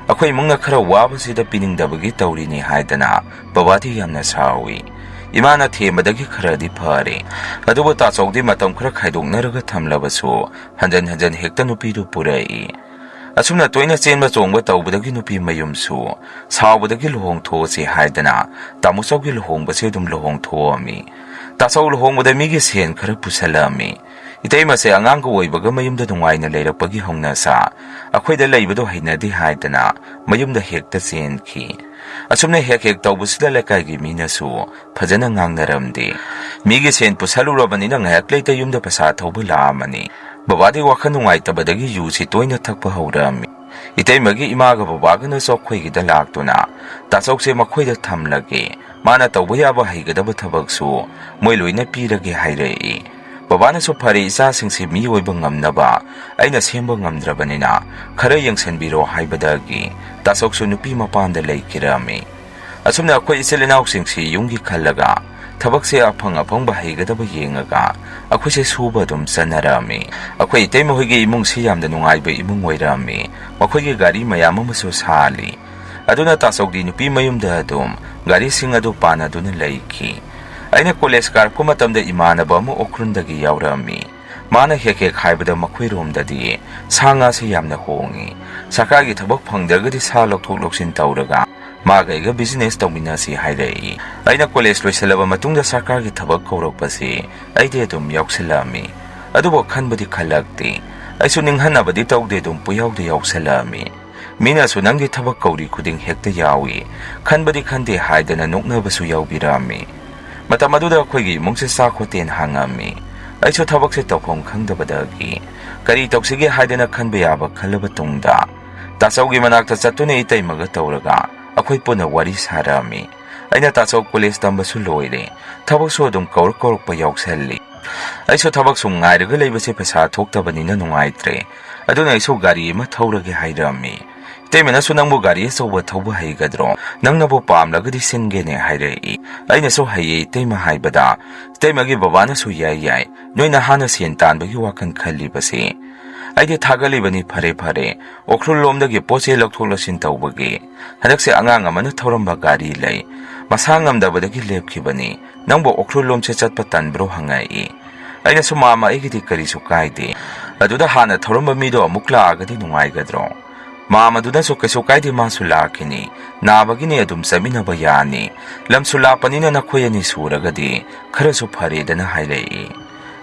ꯑꯩꯈꯣꯏ ꯏꯃꯨꯡꯅ ꯈꯔ ꯋꯥꯕꯁꯤꯗ ꯄꯤꯅꯤꯡꯗꯕꯒꯤ ꯇꯧꯔꯤꯅꯤ ꯍꯥꯏꯗꯅ ꯕꯕꯥꯗꯤ ꯌꯥꯝꯅ ꯁꯥꯎꯏ꯫ ꯏꯃꯥꯅ ꯊꯦꯝꯕꯗꯒꯤ ꯈꯔꯗꯤ ꯐꯔꯦ꯫ ꯑꯗꯨꯕꯨ ꯇꯥꯆꯧꯗꯤ ꯃꯇꯝ ꯈꯔ ꯈꯥꯏꯗꯣꯛꯅꯔꯒ ꯊꯝꯂꯕꯁꯨ ꯍꯟꯖꯟ ꯍꯟꯖꯟ ꯍꯦꯛꯇ ꯅꯨꯄꯤꯗꯨ ꯄꯨꯔꯛꯏ꯫ ꯑꯁꯨꯝꯅ ꯇꯣꯏꯅ ꯆꯦꯟꯕ ꯆꯣꯡꯕ ꯇꯧꯕꯗꯒꯤ ꯅꯨꯄꯤ ꯃꯌꯨꯝꯁꯨ ꯁꯥꯎꯕꯗꯒꯤ ꯂꯨꯍꯣꯡꯊꯣꯛꯑꯁꯤ ꯍꯥꯏꯗꯅ ꯇꯥꯃꯣꯆꯧꯒꯤ ꯂꯨꯍꯣꯡꯕꯁꯦ ꯑꯗꯨꯝ ꯂꯨꯍꯣꯡꯊꯣꯛꯑꯝꯃꯤ꯫ ꯇꯥꯆꯧ ꯂꯨꯍꯣꯡꯕꯗ ꯃꯤꯒꯤ ꯁꯦꯟ ꯈꯔ ꯄꯨꯁꯜꯂꯛꯑꯝꯃꯤ꯫ ꯏꯇꯩꯃꯁꯦ ꯑꯉꯥꯡꯒ ꯑꯣꯏꯕꯒ ꯃꯌꯨꯝꯗ ꯅꯨꯡꯉꯥꯏꯅ ꯂꯩꯔꯛꯄꯒꯤ ꯍꯧꯅꯁꯥ ꯑꯩꯈꯣꯏꯗ ꯂꯩꯕꯗꯣ ꯍꯩꯅꯗꯦ ꯍꯥꯏꯗꯅ ꯃꯌꯨꯝꯗ ꯍꯦꯛꯇ ꯆꯦꯟꯈꯤ꯫ ꯑꯁꯨꯝꯅ ꯍꯦꯛ ꯍꯦꯛ ꯇꯧꯕꯁꯤꯗ ꯂꯩꯀꯥꯏꯒꯤ ꯃꯤꯅꯁꯨ ꯐꯖꯅ ꯉꯥꯡꯅꯔꯝꯗꯦ꯫ ꯃꯤꯒꯤ ꯁꯦꯟ ꯄꯨꯁꯜꯂꯨꯔꯕꯅꯤꯅ ꯉꯥꯏꯍꯥꯛ ꯂꯩꯇ ꯌꯨꯝꯗ ꯄꯩꯁꯥ ꯊꯧꯕ ꯂꯥꯛꯑꯝꯃꯅꯤ꯫ ꯕꯕꯥꯗꯤ ꯋꯥꯈꯜ ꯅꯨꯡꯉꯥꯏꯇꯕꯗꯒꯤ ꯌꯨꯁꯤ ꯇꯣꯏꯅ ꯊꯛꯄ ꯍꯧꯔꯛꯑꯝꯃꯤ꯫ ꯏꯇꯩꯃꯒꯤ ꯏꯃꯥꯒ ꯕꯕꯥꯒꯅꯁꯨ ꯑꯩꯈꯣꯏꯒꯤꯗ ꯂꯥꯛꯇꯨꯅ, "ꯇꯥꯆꯧꯁꯦ ꯃꯈꯣꯏꯗ ꯊꯝꯂꯒꯦ, ꯃꯥꯅ ꯇꯧꯕ ꯌꯥꯕ ꯍꯩꯒꯗꯕ ꯊꯕꯛꯁꯨ ꯃꯣꯏ ꯂꯣꯏꯅ ꯄꯤꯔꯒꯦ" ꯍꯥꯏꯔꯛꯏ꯫ ꯕꯕꯥꯅꯁꯨ, "ꯐꯔꯦ, ꯏꯆꯥꯁꯤꯡꯁꯤ ꯃꯤ ꯑꯣꯏꯕ ꯉꯝꯅꯕ ꯑꯩꯅ ꯁꯦꯝꯕ ꯉꯝꯗ꯭ꯔꯕꯅꯤꯅ ꯈꯔ ꯌꯦꯡꯁꯤꯟꯕꯤꯔꯣ" ꯍꯥꯏꯕꯗꯒꯤ ꯇꯥꯆꯧꯁꯨ ꯅꯨꯄꯤ ꯃꯄꯥꯝꯗ ꯂꯩꯈꯤꯔꯝꯃꯤ꯫ ꯑꯁꯨꯝꯅ ꯑꯩꯈꯣꯏ ꯏꯆꯤꯜ ꯏꯅꯥꯎꯁꯤꯡꯁꯤ ꯌꯨꯝꯒꯤ ꯈꯜꯂꯒ ꯊꯕꯛꯁꯦ ꯑꯐꯪ ꯑꯐꯪꯕ ꯍꯩꯒꯗꯕ ꯌꯦꯡꯉꯒ ꯑꯩꯈꯣꯏꯁꯦ ꯁꯨꯕ ꯑꯗꯨꯝ ꯆꯠꯅꯔꯝꯃꯤ꯫ ꯑꯩꯈꯣꯏ ꯏꯇꯩꯃ ꯍꯣꯏꯒꯤ ꯏꯃꯨꯡꯁꯤ ꯌꯥꯝꯅ ꯅꯨꯡꯉꯥꯏꯕ ꯏꯃꯨꯡ ꯑꯣꯏꯔꯝꯃꯤ꯫ ꯃꯈꯣꯏꯒꯤ ꯒꯥꯔꯤ ꯃꯌꯥꯝ ꯑꯃꯁꯨ ꯁꯥꯜꯂꯤ꯫ ꯑꯗꯨꯅ ꯇꯥꯆꯧꯗꯤ ꯅꯨꯄꯤ ꯃꯌꯨꯝꯗ ꯑꯗꯨꯝ ꯒꯥꯔꯤꯁꯤꯡ ꯑꯗꯨ ꯄꯥꯟꯅꯗꯨꯅ ꯂꯩꯈꯤ꯫ ꯑꯩꯅ ꯀꯣꯂꯦꯖ ꯀꯥꯔꯛꯄ ꯃꯇꯝꯗ ꯏꯃꯥꯟꯅꯕ ꯑꯃ ꯎꯈ꯭ꯔꯨꯜꯗꯒꯤ ꯌꯥꯎꯔꯛꯑꯝꯃꯤ꯫ ꯃꯥꯅ ꯍꯦꯛ ꯍꯦꯛ ꯍꯥꯏꯕꯗ ꯃꯈꯣꯏꯔꯣꯝꯗꯗꯤ ꯁꯥ ꯉꯥꯁꯤ ꯌꯥꯝꯅ ꯍꯣꯡꯉꯤ꯫ ꯁꯔꯀꯥꯔꯒꯤ ꯊꯕꯛ ꯐꯪꯗ꯭ꯔꯒꯗꯤ ꯁꯥ ꯂꯧꯊꯣꯛ ꯂꯧꯁꯤꯟ ꯇꯧꯔꯒ ꯃꯥꯒ ꯑꯩꯒ ꯕꯤꯖꯤꯅꯦꯁ ꯇꯧꯃꯤꯟꯅꯁꯤ ꯍꯥꯏꯔꯛꯏ꯫ ꯑꯩꯅ ꯀꯣꯂꯦꯖ ꯂꯣꯏꯁꯤꯜꯂꯕ ꯃꯇꯨꯡꯗ ꯁꯔꯀꯥꯔꯒꯤ ꯊꯕꯛ ꯀꯧꯔꯛꯄꯁꯤ ꯑꯩꯗꯤ ꯑꯗꯨꯝ ꯌꯥꯎꯁꯤꯜꯂꯛꯑꯝꯃꯤ꯫ ꯑꯗꯨꯕꯨ ꯈꯟꯕꯗꯤ ꯈꯜꯂꯛꯇꯦ꯫ ꯑꯩꯁꯨ ꯅꯤꯡꯍꯟꯅꯕꯗꯤ ꯇꯧꯗꯦ, ꯑꯗꯨꯝ ꯄꯨꯌꯥꯎꯗ ꯌꯥꯎꯁꯤꯜꯂꯛꯑꯝꯃꯤ꯫ ꯃꯤꯅꯁꯨ "ꯅꯪꯒꯤ ꯊꯕꯛ ꯀꯧꯔꯤ ꯈꯨꯗꯤꯡ ꯍꯦꯛꯇ ꯌꯥꯎꯏ, ꯈꯟꯕꯗꯤ ꯈꯟꯗꯦ" ꯍꯥꯏꯗꯅ ꯅꯣꯛꯅꯕꯁꯨ ꯌꯥꯎꯕꯤꯔꯛꯑꯝꯃꯤ꯫ ꯃꯇꯝ ꯑꯗꯨꯗ ꯑꯩꯈꯣꯏꯒꯤ ꯏꯃꯨꯡꯁꯦ ꯆꯥꯛ ꯍꯣꯇꯦꯜ ꯍꯥꯡꯉꯝꯃꯤ꯫ ꯑꯩꯁꯨ ꯊꯕꯛꯁꯦ ꯇꯧꯐꯝ ꯈꯪꯗꯕꯗꯒꯤ ꯀꯔꯤ ꯇꯧꯁꯤꯒꯦ ꯍꯥꯏꯗꯅ ꯈꯟꯕ ꯌꯥꯕ ꯈꯜꯂꯕ ꯇꯨꯡꯗ ꯇꯥꯆꯧꯒꯤ ꯃꯅꯥꯛꯇ ꯆꯠꯇꯨꯅ ꯏꯇꯩꯃꯒ ꯇꯧꯔꯒ ꯑꯩꯈꯣꯏ ꯄꯨꯟꯅ ꯋꯥꯔꯤ ꯁꯥꯔꯛꯑꯝꯃꯤ꯫ ꯑꯩꯅ, "ꯇꯥꯆꯧ, ꯀꯣꯂꯦꯖ ꯇꯝꯕꯁꯨ ꯂꯣꯏꯔꯦ, ꯊꯕꯛꯁꯨ ꯑꯗꯨꯝ ꯀꯧꯔꯛ ꯀꯧꯔꯛꯄ ꯌꯥꯎꯁꯜꯂꯤ꯫ ꯑꯩꯁꯨ ꯊꯕꯛ ꯁꯨꯝ ꯉꯥꯏꯔꯒ ꯂꯩꯕꯁꯦ ꯄꯩꯁꯥ ꯊꯣꯛꯇꯕꯅꯤꯅ ꯅꯨꯡꯉꯥꯏꯇ꯭ꯔꯦ, ꯑꯗꯨꯅ ꯑꯩꯁꯨ ꯒꯥꯔꯤ ꯑꯃ ꯊꯧꯔꯒꯦ" ꯍꯥꯏꯔꯛꯑꯝꯃꯤ꯫ ꯏꯇꯩꯃꯅꯁꯨ, "ꯅꯪꯕꯨ ꯒꯥꯔꯤ ꯑꯆꯧꯕ ꯊꯧꯕ ꯍꯩꯒꯗ꯭ꯔꯣ? ꯅꯪꯅꯕꯨ ꯄꯥꯝꯂꯒꯗꯤ ꯁꯤꯟꯒꯦꯅꯦ" ꯍꯥꯏꯔꯛꯏ꯫ ꯑꯩꯅꯁꯨ "ꯍꯩꯌꯦ ꯏꯇꯩꯃ" ꯍꯥꯏꯕꯗ ꯏꯇꯩꯃꯒꯤ ꯕꯕꯥꯅꯁꯨ, "ꯌꯥꯏ ꯌꯥꯏ, ꯅꯣꯏ ꯅꯍꯥꯅ ꯁꯦꯟ ꯇꯥꯟꯕꯒꯤ ꯋꯥꯈꯜ ꯈꯜꯂꯤꯕꯁꯦ ꯑꯩꯗꯤ ꯊꯥꯒꯠꯂꯤꯕꯅꯤ, ꯐꯔꯦ ꯐꯔꯦ, ꯎꯈ꯭ꯔꯨꯜ ꯂꯣꯝꯗꯒꯤ ꯄꯣꯠ ꯆꯩ ꯂꯧꯊꯣꯛ ꯂꯧꯁꯤꯟ ꯇꯧꯕꯒꯤ ꯍꯟꯗꯛꯁꯦ ꯑꯉꯥꯡ ꯑꯃꯅ ꯊꯧꯔꯝꯕ ꯒꯥꯔꯤ ꯂꯩ, ꯃꯁꯥ ꯉꯝꯗꯕꯗꯒꯤ ꯂꯦꯞꯈꯤꯕꯅꯤ, ꯅꯪꯕꯨ ꯎꯈ꯭ꯔꯨꯜ ꯂꯣꯝꯁꯦ ꯆꯠꯄ ꯇꯟꯕ꯭ꯔꯣ?" ꯍꯪꯉꯛꯏ꯫ ꯑꯩꯅꯁꯨ, "ꯃꯥꯃ, ꯑꯩꯒꯤꯗꯤ ꯀꯔꯤꯁꯨ ꯀꯥꯏꯗꯦ, ꯑꯗꯨꯗ ꯍꯥꯟꯅ ꯊꯧꯔꯝꯕ ꯃꯤꯗꯣ ꯑꯃꯨꯛ ꯂꯥꯛꯑꯒꯗꯤ ꯅꯨꯡꯉꯥꯏꯒꯗ꯭ꯔꯣ? ꯃꯥꯝ ꯑꯗꯨꯅꯁꯨ, "ꯀꯩꯁꯨ ꯀꯥꯏꯗꯦ, ꯃꯥꯁꯨ ꯂꯥꯛꯈꯤꯅꯤ, ꯅꯥꯕꯒꯤꯅꯦ, ꯑꯗꯨꯝ ꯆꯠꯃꯤꯟꯅꯕ ꯌꯥꯅꯤ, ꯂꯝꯁꯨ ꯂꯥꯞꯄꯅꯤꯅ ꯅꯈꯣꯏ ꯑꯅꯤ ꯁꯨꯔꯒꯗꯤ ꯈꯔꯁꯨ ꯐꯔꯦꯗꯅ" ꯍꯥꯏꯔꯛꯏ꯫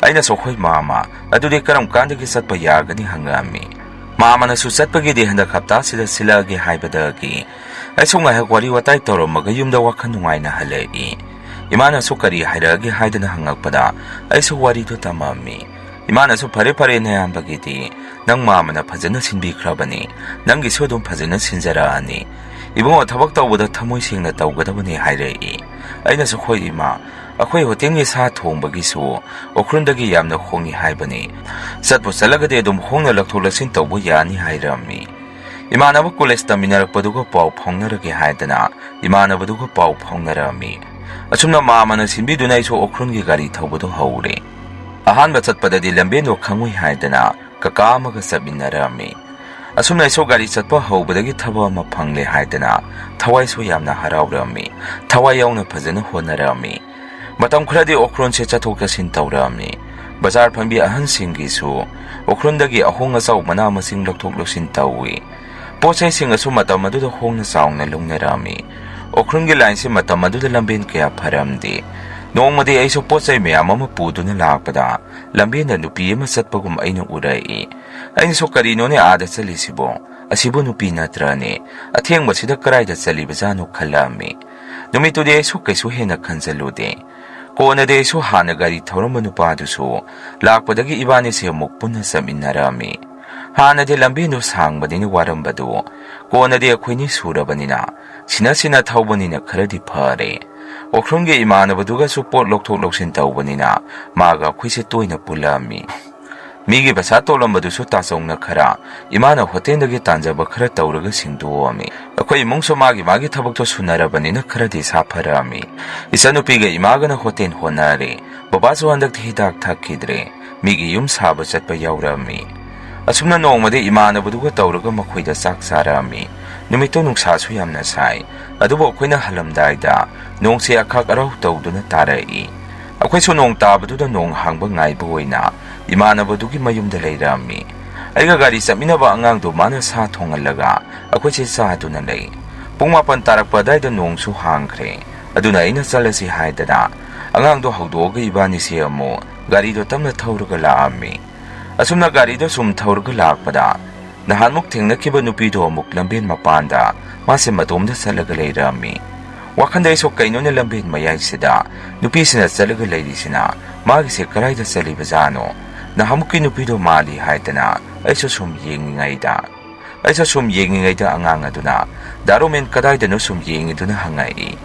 ꯑꯩꯅꯁꯨ, "ꯍꯣꯏ ꯃꯥꯝꯃ, ꯑꯗꯨꯗꯤ ꯀꯔꯝ ꯀꯥꯟꯗꯒꯤ ꯆꯠꯄ ꯌꯥꯒꯅꯤ?" ꯍꯪꯉꯛꯑꯝꯃꯤ꯫ ꯃꯥꯝꯃꯅꯁꯨ, "ꯆꯠꯄꯒꯤꯗꯤ ꯍꯟꯗꯛ ꯍꯞꯇꯥꯁꯤꯗ ꯁꯤꯜꯂꯛꯑꯒꯦ" ꯍꯥꯏꯕꯗꯒꯤ ꯑꯩꯁꯨ ꯉꯥꯏꯍꯥꯛ ꯋꯥꯔꯤ ꯋꯥꯇꯥꯏ ꯇꯧꯔꯝꯃꯒ ꯌꯨꯝꯗ ꯋꯥꯈꯜ ꯅꯨꯡꯉꯥꯏꯅ ꯍꯜꯂꯛꯏ꯫ ꯏꯃꯥꯅꯁꯨ, "ꯀꯔꯤ ꯍꯥꯏꯔꯛꯑꯒꯦ?" ꯍꯥꯏꯗꯅ ꯍꯪꯉꯛꯄꯗ ꯑꯩꯁꯨ ꯋꯥꯔꯤꯗꯨ ꯇꯝꯃꯝꯃꯤ꯫ ꯏꯃꯥꯅꯁꯨ, "ꯐꯔꯦ ꯐꯔꯦ, ꯅꯌꯥꯝꯕꯒꯤꯗꯤ ꯅꯪ ꯃꯥꯝꯃꯅ ꯐꯖꯅ ꯁꯤꯟꯕꯤꯈ꯭ꯔꯕꯅꯤ, ꯅꯪꯒꯤꯁꯨ ꯑꯗꯨꯝ ꯐꯖꯅ ꯁꯤꯟꯖꯔꯛꯑꯅꯤ꯫ ꯏꯕꯨꯡꯉꯣ, ꯊꯕꯛ ꯇꯧꯕꯗ ꯊꯃꯣꯏ ꯁꯦꯡꯅ ꯇꯧꯒꯗꯕꯅꯤ" ꯍꯥꯏꯔꯛꯏ꯫ ꯑꯩꯅꯁꯨ, "ꯍꯣꯏ ꯏꯃꯥ, ꯑꯩꯈꯣꯏ ꯍꯣꯇꯦꯜꯒꯤ ꯁꯥ ꯊꯣꯡꯕꯒꯤꯁꯨ ꯎꯈ꯭ꯔꯨꯜꯗꯒꯤ ꯌꯥꯝꯅ ꯍꯣꯡꯉꯤ ꯍꯥꯏꯕꯅꯤ, ꯆꯠꯄꯨ ꯆꯠꯂꯒꯗꯤ ꯑꯗꯨꯝ ꯍꯣꯡꯅ ꯂꯧꯊꯣꯛ ꯂꯧꯁꯤꯟ ꯇꯧꯕ ꯌꯥꯅꯤ" ꯍꯥꯏꯔꯝꯃꯤ꯫ ꯏꯃꯥꯟꯅꯕ ꯀꯣꯂꯦꯖ ꯇꯝꯃꯤꯟꯅꯔꯛꯄꯗꯨꯒ ꯄꯥꯎ ꯐꯥꯎꯅꯔꯒꯦ ꯍꯥꯏꯗꯅ ꯏꯃꯥꯟꯅꯕꯗꯨꯒ ꯄꯥꯎ ꯐꯥꯎꯅꯔꯝꯃꯤ꯫ ꯑꯁꯨꯝꯅ ꯃꯥꯝꯃꯅ ꯁꯤꯟꯕꯤꯗꯨꯅ ꯑꯩꯁꯨ ꯎꯈ꯭ꯔꯨꯜꯒꯤ ꯒꯥꯔꯤ ꯊꯧꯕꯗꯨ ꯍꯧꯔꯦ꯫ ꯑꯍꯥꯟꯕ ꯆꯠꯄꯗꯗꯤ ꯂꯝꯕꯦꯟꯗꯣ ꯈꯪꯉꯨꯏ ꯍꯥꯏꯗꯅ ꯀꯀꯥ ꯑꯃꯒ ꯆꯠꯃꯤꯟꯅꯔꯝꯃꯤ꯫ ꯑꯁꯨꯝꯅ ꯑꯩꯁꯨ ꯒꯥꯔꯤ ꯆꯠꯄ ꯍꯧꯕꯗꯒꯤ ꯊꯕꯛ ꯑꯃ ꯐꯪꯂꯦ ꯍꯥꯏꯗꯅ ꯊꯋꯥꯏꯁꯨ ꯌꯥꯝꯅ ꯍꯔꯥꯎꯔꯝꯃꯤ꯫ ꯊꯋꯥꯏ ꯌꯥꯎꯅ ꯐꯖꯅ ꯍꯣꯠꯅꯔꯝꯃꯤ꯫ ꯃꯇꯝ ꯈꯔꯗꯤ ꯎꯈ꯭ꯔꯨꯜꯁꯦ ꯆꯠꯊꯣꯛ ꯆꯠꯁꯤꯟ ꯇꯧꯔꯝꯃꯤ꯫ ꯕꯖꯥꯔ ꯐꯝꯕꯤ ꯑꯍꯟꯁꯤꯡꯒꯤꯁꯨ ꯎꯈ꯭ꯔꯨꯜꯗꯒꯤ ꯑꯍꯣꯡ ꯑꯆꯥꯎ ꯃꯅꯥ ꯃꯁꯤꯡ ꯂꯧꯊꯣꯛ ꯂꯧꯁꯤꯟ ꯇꯧꯏ꯫ ꯄꯣꯠ ꯆꯩꯁꯤꯡ ꯑꯁꯨ ꯃꯇꯝ ꯑꯗꯨꯗ ꯍꯣꯡꯅ ꯆꯥꯎꯅ ꯂꯧꯅꯔꯝꯃꯤ꯫ ꯎꯈ꯭ꯔꯨꯜꯒꯤ ꯂꯥꯏꯟꯁꯤ ꯃꯇꯝ ꯑꯗꯨꯗ ꯂꯝꯕꯦꯟ ꯀꯌꯥ ꯐꯔꯝꯗꯦ꯫ ꯅꯣꯡꯃꯗꯤ ꯑꯩꯁꯨ ꯄꯣꯠ ꯆꯩ ꯃꯌꯥꯝ ꯑꯃ ꯄꯨꯗꯨꯅ ꯂꯥꯛꯄꯗ ꯂꯝꯕꯦꯟꯗ ꯅꯨꯄꯤ ꯑꯃ ꯆꯠꯄꯒꯨꯝ ꯑꯩꯅ ꯎꯔꯛꯏ꯫ ꯑꯩꯅꯁꯨ, "ꯀꯔꯤꯅꯣꯅꯦ ꯑꯥꯗ ꯆꯠꯂꯤꯁꯤꯕꯣ? ꯑꯁꯤꯕꯨ ꯅꯨꯄꯤ ꯅꯠꯇ꯭ꯔꯅꯦ? ꯑꯊꯦꯡꯕꯁꯤꯗ ꯀꯗꯥꯏꯗ ꯆꯠꯂꯤꯕꯖꯥꯠꯅꯣ?" ꯈꯜꯂꯛꯑꯝꯃꯤ꯫ ꯅꯨꯃꯤꯠꯇꯨꯗꯤ ꯑꯩꯁꯨ ꯀꯩꯁꯨ ꯍꯦꯟꯅ ꯈꯟꯖꯜꯂꯨꯗꯦ꯫ ꯀꯣꯟꯅꯗꯤ ꯑꯩꯁꯨ ꯍꯥꯟꯅ ꯒꯥꯔꯤ ꯊꯧꯔꯝꯕ ꯅꯨꯄꯥꯗꯨꯁꯨ ꯂꯥꯛꯄꯗꯒꯤ ꯏꯕꯥꯅꯤꯁꯦ ꯑꯃꯨꯛ ꯄꯨꯟꯅ ꯆꯠꯃꯤꯟꯅꯔꯝꯃꯤ꯫ ꯍꯥꯟꯅꯗꯤ ꯂꯝꯕꯦꯟꯗꯨ ꯁꯥꯡꯕꯅꯤꯅ ꯋꯥꯔꯝꯕꯗꯨ ꯀꯣꯟꯅꯗꯤ ꯑꯩꯈꯣꯏꯅꯤ ꯁꯨꯔꯕꯅꯤꯅ ꯁꯤꯅ ꯁꯤꯅ ꯊꯧꯕꯅꯤꯅ ꯈꯔꯗꯤ ꯐꯔꯦ꯫ ꯎꯈ꯭ꯔꯨꯜꯒꯤ ꯏꯃꯥꯟꯅꯕꯗꯨꯒꯁꯨ ꯄꯣꯠ ꯂꯧꯊꯣꯛ ꯂꯧꯁꯤꯟ ꯇꯧꯕꯅꯤꯅ ꯃꯥꯒ ꯑꯩꯈꯣꯏꯁꯦ ꯇꯣꯏꯅ ꯄꯨꯜꯂꯛꯑꯝꯃꯤ꯫ ꯃꯤꯒꯤ ꯄꯩꯁꯥ ꯇꯣꯜꯂꯝꯕꯗꯨꯁꯨ ꯇꯥꯆꯧꯅ ꯈꯔ, ꯏꯃꯥꯅ ꯍꯣꯇꯦꯜꯗꯒꯤ ꯇꯥꯟꯖꯕ ꯈꯔ ꯇꯧꯔꯒ ꯁꯤꯡꯗꯣꯛꯑꯝꯃꯤ꯫ ꯑꯩꯈꯣꯏ ꯏꯃꯨꯡꯁꯨ ꯃꯥꯒꯤ ꯃꯥꯒꯤ ꯊꯕꯛꯇꯣ ꯁꯨꯅꯔꯕꯅꯤꯅ ꯈꯔꯗꯤ ꯁꯥꯐꯔꯛꯑꯝꯃꯤ꯫ ꯏꯆꯟꯅꯨꯄꯤꯒ ꯏꯃꯥꯒꯅ ꯍꯣꯇꯦꯜ ꯍꯣꯠꯅꯔꯦ꯫ ꯕꯕꯥꯁꯨ ꯍꯟꯗꯛꯇꯤ ꯍꯤꯗꯥꯛ ꯊꯛꯈꯤꯗ꯭ꯔꯦ꯫ ꯃꯤꯒꯤ ꯌꯨꯝ ꯁꯥꯕ ꯆꯠꯄ ꯌꯥꯎꯔꯛꯑꯝꯃꯤ꯫ ꯑꯁꯨꯝꯅ ꯅꯣꯡꯃꯗꯤ ꯏꯃꯥꯟꯅꯕꯗꯨꯒ ꯇꯧꯔꯒ ꯃꯈꯣꯏꯗ ꯆꯥꯛ ꯆꯥꯔꯛꯑꯝꯃꯤ꯫ ꯅꯨꯃꯤꯠꯇꯨ ꯅꯨꯡꯁꯥꯁꯨ ꯌꯥꯝꯅ ꯁꯥꯏ꯫ ꯑꯗꯨꯕꯨ ꯑꯩꯈꯣꯏꯅ ꯍꯜꯂꯝꯗꯥꯏꯗ ꯅꯣꯡꯁꯦ ꯑꯈꯥꯛ ꯑꯔꯥꯎ ꯇꯧꯗꯨꯅ ꯇꯥꯔꯛꯏ꯫ ꯑꯩꯈꯣꯏꯁꯨ ꯅꯣꯡ ꯇꯥꯕꯗꯨꯗ ꯅꯣꯡ ꯍꯥꯡꯕ ꯉꯥꯏꯕ ꯑꯣꯏꯅ ꯏꯃꯥꯟꯅꯕꯗꯨꯒꯤ ꯃꯌꯨꯝꯗ ꯂꯩꯔꯝꯃꯤ꯫ ꯑꯩꯒ ꯒꯥꯔꯤ ꯆꯠꯃꯤꯟꯅꯕ ꯑꯉꯥꯡꯗꯨ ꯃꯥꯅ ꯁꯥ ꯊꯣꯡꯍꯜꯂꯒ ꯑꯩꯈꯣꯏꯁꯦ ꯆꯥꯗꯨꯅ ꯂꯩ꯫ ꯄꯨꯡ ꯃꯥꯄꯟ ꯇꯥꯔꯛꯄ ꯑꯗꯥꯏꯗ ꯅꯣꯡꯁꯨ ꯍꯥꯡꯈ꯭ꯔꯦ꯫ ꯑꯗꯨꯅ ꯑꯩꯅ ꯆꯠꯂꯁꯤ ꯍꯥꯏꯗꯅ ꯑꯉꯥꯡꯗꯣ ꯍꯧꯗꯣꯛꯑꯒ ꯏꯕꯥꯅꯤꯁꯦ ꯑꯃꯨꯛ ꯒꯥꯔꯤꯗꯣ ꯇꯞꯅ ꯊꯧꯔꯒ ꯂꯥꯛꯑꯝꯃꯤ꯫ ꯑꯁꯨꯝꯅ ꯒꯥꯔꯤꯗꯣ ꯁꯨꯝ ꯊꯧꯔꯒ ꯂꯥꯛꯄꯗ ꯅꯍꯥꯟꯃꯨꯛ ꯊꯦꯡꯅꯈꯤꯕ ꯅꯨꯄꯤꯗꯣ ꯑꯃꯨꯛ ꯂꯝꯕꯦꯟ ꯃꯄꯥꯟꯗ ꯃꯥꯁꯦ ꯃꯇꯣꯝꯗ ꯆꯠꯂꯒ ꯂꯩꯔꯝꯃꯤ꯫ ꯋꯥꯈꯟꯗ ꯑꯩꯁꯨ ꯀꯩꯅꯣꯅꯦ ꯂꯝꯕꯦꯟ ꯃꯌꯥꯏꯁꯤꯗ ꯅꯨꯄꯤꯁꯤꯅ ꯆꯠꯂꯒ ꯂꯩꯔꯤꯁꯤꯅ, ꯃꯥꯒꯤꯁꯦ ꯀꯗꯥꯏꯗ ꯆꯠꯂꯤꯕꯖꯥꯠꯅꯣ? ꯅꯍꯥꯟꯃꯨꯛꯀꯤ ꯅꯨꯄꯤꯗꯣ ꯃꯥꯜꯂꯤ ꯍꯥꯏꯗꯅ ꯑꯩꯁꯨ ꯁꯨꯝ ꯌꯦꯡꯉꯤꯉꯩꯗ, ꯑꯩꯁꯨ ꯁꯨꯝ ꯌꯦꯡꯉꯤꯉꯩꯗ ꯑꯉꯥꯡ ꯑꯗꯨꯅ, "ꯗꯥ ꯔꯣꯃꯦꯟ ꯀꯗꯥꯏꯗꯅꯣ ꯁꯨꯝ ꯌꯦꯡꯉꯤꯗꯨꯅ?" ꯍꯪꯉꯛꯏ꯫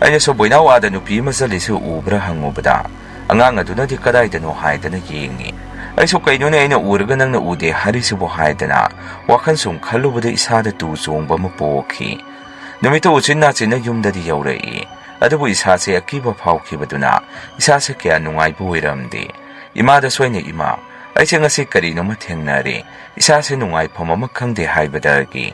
ꯑꯩꯅꯁꯨ, "ꯕꯣꯏꯅꯥꯎ, ꯑꯥꯗ ꯅꯨꯄꯤ ꯑꯃ ꯆꯠꯂꯤꯁꯤ ꯎꯕ꯭ꯔꯥ?" ꯍꯪꯉꯨꯕꯗ ꯑꯉꯥꯡ ꯑꯗꯨꯅꯗꯤ ꯀꯗꯥꯏꯗꯅꯣ ꯍꯥꯏꯗꯅ ꯌꯦꯡꯉꯤ꯫ ꯑꯩꯁꯨ ꯀꯩꯅꯣꯅꯦ ꯑꯩꯅ ꯎꯔꯒ ꯅꯪꯅ ꯎꯗꯦ ꯍꯥꯏꯔꯤꯁꯤꯕꯨ ꯍꯥꯏꯗꯅ ꯋꯥꯈꯜ ꯁꯨꯝ ꯈꯜꯂꯨꯕꯗ ꯏꯁꯥꯗ ꯇꯨ ꯆꯣꯡꯕ ꯑꯃ ꯄꯣꯛꯈꯤ꯫ ꯅꯨꯃꯤꯠꯇꯨ ꯎꯆꯤꯟ ꯅꯥꯆꯤꯟꯅ ꯌꯨꯝꯗꯗꯤ ꯌꯧꯔꯛꯏ꯫ ꯑꯗꯨꯕꯨ ꯏꯁꯥꯁꯦ ꯑꯀꯤꯕ ꯐꯥꯎꯈꯤꯕꯗꯨꯅ ꯏꯁꯥꯁꯦ ꯀꯌꯥ ꯅꯨꯡꯉꯥꯏꯕ ꯑꯣꯏꯔꯝꯗꯦ꯫ ꯏꯃꯥꯗ ꯁꯣꯏꯅ, "ꯏꯃꯥ, ꯑꯩꯁꯦ ꯉꯁꯤ ꯀꯔꯤꯅꯣꯃ ꯊꯦꯡꯅꯔꯦ, ꯏꯁꯥꯁꯦ ꯅꯨꯡꯉꯥꯏꯐꯝ ꯑꯃ ꯈꯪꯗꯦ" ꯍꯥꯏꯕꯗꯒꯤ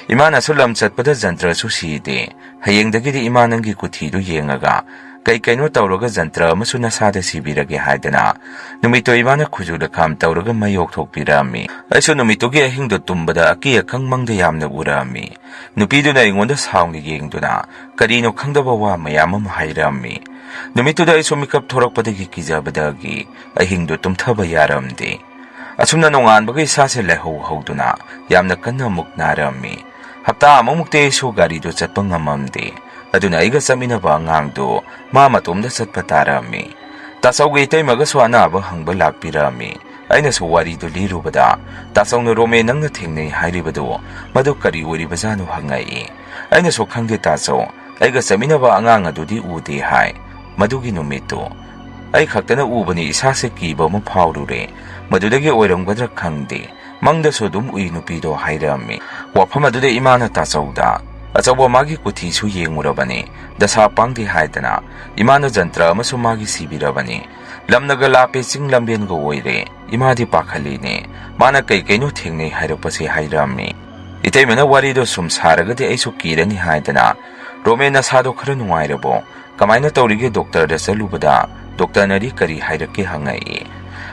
ꯏꯃꯥꯅꯁꯨ, "ꯂꯝ ꯆꯠꯄꯗ ꯖꯟꯇ꯭ꯔꯁꯨ ꯁꯤꯗꯦ, ꯍꯌꯦꯡꯗꯒꯤꯗꯤ ꯏꯃꯥ ꯅꯪꯒꯤ ꯀꯨꯊꯤꯗꯨ ꯌꯦꯡꯉꯒ ꯀꯩ ꯀꯩꯅꯣ ꯇꯧꯔꯒ ꯖꯟꯇ꯭ꯔ ꯑꯃꯁꯨ ꯅꯁꯥꯗ ꯁꯤꯕꯤꯔꯒꯦ" ꯍꯥꯏꯗꯅ ꯅꯨꯃꯤꯠꯇꯣ ꯏꯃꯥꯅ ꯈꯨꯖꯨ ꯂꯈꯥꯝ ꯇꯧꯔꯒ ꯃꯩ ꯑꯣꯛꯊꯣꯛꯄꯤꯔꯝꯃꯤ꯫ ꯑꯩꯁꯨ ꯅꯨꯃꯤꯠꯇꯨꯒꯤ ꯑꯍꯤꯡꯗꯣ ꯇꯨꯝꯕꯗ ꯑꯀꯤ ꯑꯈꯪ ꯃꯪꯗ ꯌꯥꯝꯅ ꯎꯔꯝꯃꯤ꯫ ꯅꯨꯄꯤꯗꯨꯅ ꯑꯩꯉꯣꯟꯗ ꯁꯥꯎꯅ ꯌꯦꯡꯗꯨꯅ ꯀꯔꯤꯅꯣ ꯈꯪꯗꯕ ꯋꯥ ꯃꯌꯥꯝ ꯑꯃ ꯍꯥꯏꯔꯝꯃꯤ꯫ ꯅꯨꯃꯤꯠꯇꯨꯗ ꯑꯩꯁꯨ ꯃꯤꯀꯞ ꯊꯣꯔꯛꯄꯗꯒꯤ ꯀꯤꯖꯕꯗꯒꯤ ꯑꯍꯤꯡꯗꯨ ꯇꯨꯝꯊꯕ ꯌꯥꯔꯝꯗꯦ꯫ ꯑꯁꯨꯝꯅ ꯅꯣꯡꯉꯥꯟꯕꯒ ꯏꯁꯥꯁꯦ ꯂꯥꯏꯍꯧ ꯍꯧꯗꯨꯅ ꯌꯥꯝꯅ ꯀꯟꯅ ꯑꯃꯨꯛ ꯅꯥꯔꯝꯃꯤ꯫ ꯍꯞꯇꯥ ꯑꯃꯃꯨꯛꯇꯤ ꯑꯩꯁꯨ ꯒꯥꯔꯤꯗꯨ ꯆꯠꯄ ꯉꯝꯃꯝꯗꯦ꯫ ꯑꯗꯨꯅ ꯑꯩꯒ ꯆꯠꯃꯤꯟꯅꯕ ꯑꯉꯥꯡꯗꯨ ꯃꯥ ꯃꯇꯣꯝꯗ ꯆꯠꯄ ꯇꯥꯔꯝꯃꯤ꯫ ꯇꯥꯆꯧꯒꯤ ꯏꯇꯩꯃꯒꯁꯨ ꯑꯅꯥꯕ ꯍꯪꯕ ꯂꯥꯛꯄꯤꯔꯝꯃꯤ꯫ ꯑꯩꯅꯁꯨ ꯋꯥꯔꯤꯗꯨ ꯂꯤꯔꯨꯕꯗ, ꯇꯥꯆꯧꯅ, "ꯔꯣꯃꯦ, ꯅꯪꯅ ꯊꯦꯡꯅꯩ ꯍꯥꯏꯔꯤꯕꯗꯨ ꯃꯗꯨ ꯀꯔꯤ ꯑꯣꯏꯔꯤꯕꯖꯥꯠꯅꯣ?" ꯍꯪꯉꯛꯏ꯫ ꯑꯩꯅꯁꯨ, "ꯈꯪꯗꯦ ꯇꯥꯆꯧ, ꯑꯩꯒ ꯆꯠꯃꯤꯟꯅꯕ ꯑꯉꯥꯡ ꯑꯗꯨꯗꯤ ꯎꯗꯦ ꯍꯥꯏ꯫ ꯃꯗꯨꯒꯤ ꯅꯨꯃꯤꯠꯇꯨ ꯑꯩ ꯈꯛꯇꯅ ꯎꯕꯅꯤ, ꯏꯁꯥꯁꯦ ꯀꯤꯕ ꯑꯃ ꯐꯥꯎꯔꯨꯔꯦ꯫ ꯃꯗꯨꯗꯒꯤ ꯑꯣꯏꯔꯝꯒꯗ꯭ꯔꯥ ꯈꯪꯗꯦ, ꯃꯪꯗꯁꯨ ꯑꯗꯨꯝ ꯎꯏ" ꯅꯨꯄꯤꯗꯣ ꯍꯥꯏꯔꯝꯃꯤ꯫ ꯋꯥꯐꯝ ꯑꯗꯨꯗ ꯏꯃꯥꯅ ꯇꯥꯆꯧꯗ, "ꯑꯆꯧꯕ, ꯃꯥꯒꯤ ꯀꯨꯊꯤꯁꯨ ꯌꯦꯡꯉꯨꯔꯕꯅꯤ, ꯗꯁꯥ ꯄꯥꯡꯗꯦ" ꯍꯥꯏꯗꯅ ꯏꯃꯥꯅ ꯖꯟꯇ꯭ꯔ ꯑꯃꯁꯨ ꯃꯥꯒꯤ ꯁꯤꯕꯤꯔꯕꯅꯤ꯫ ꯂꯝꯅꯒ ꯂꯥꯞꯄꯦ, ꯆꯤꯡ ꯂꯝꯕꯦꯟꯒ ꯑꯣꯏꯔꯦ꯫ ꯏꯃꯥꯗꯤ ꯄꯥꯈꯠꯂꯤꯅꯦ꯫ ꯃꯥꯅ ꯀꯩ ꯀꯩꯅꯣ ꯊꯦꯡꯅꯩ ꯍꯥꯏꯔꯛꯄꯁꯦ ꯍꯥꯏꯔꯝꯃꯤ꯫ ꯏꯇꯩꯃꯅ ꯋꯥꯔꯤꯗꯣ ꯁꯨꯝ ꯁꯥꯔꯒꯗꯤ ꯑꯩꯁꯨ ꯀꯤꯔꯅꯤ ꯍꯥꯏꯗꯅ, "ꯔꯣꯃꯦ, ꯅꯁꯥꯗꯣ ꯈꯔ ꯅꯨꯡꯉꯥꯏꯔꯕꯣ? ꯀꯃꯥꯏꯅ ꯇꯧꯔꯤꯒꯦ? ꯗꯣꯛꯇꯔꯗ ꯆꯠꯂꯨꯕꯗ ꯗꯣꯛꯇꯔꯅꯗꯤ ꯀꯔꯤ ꯍꯥꯏꯔꯛꯀꯦ?" ꯍꯪꯉꯛꯏ꯫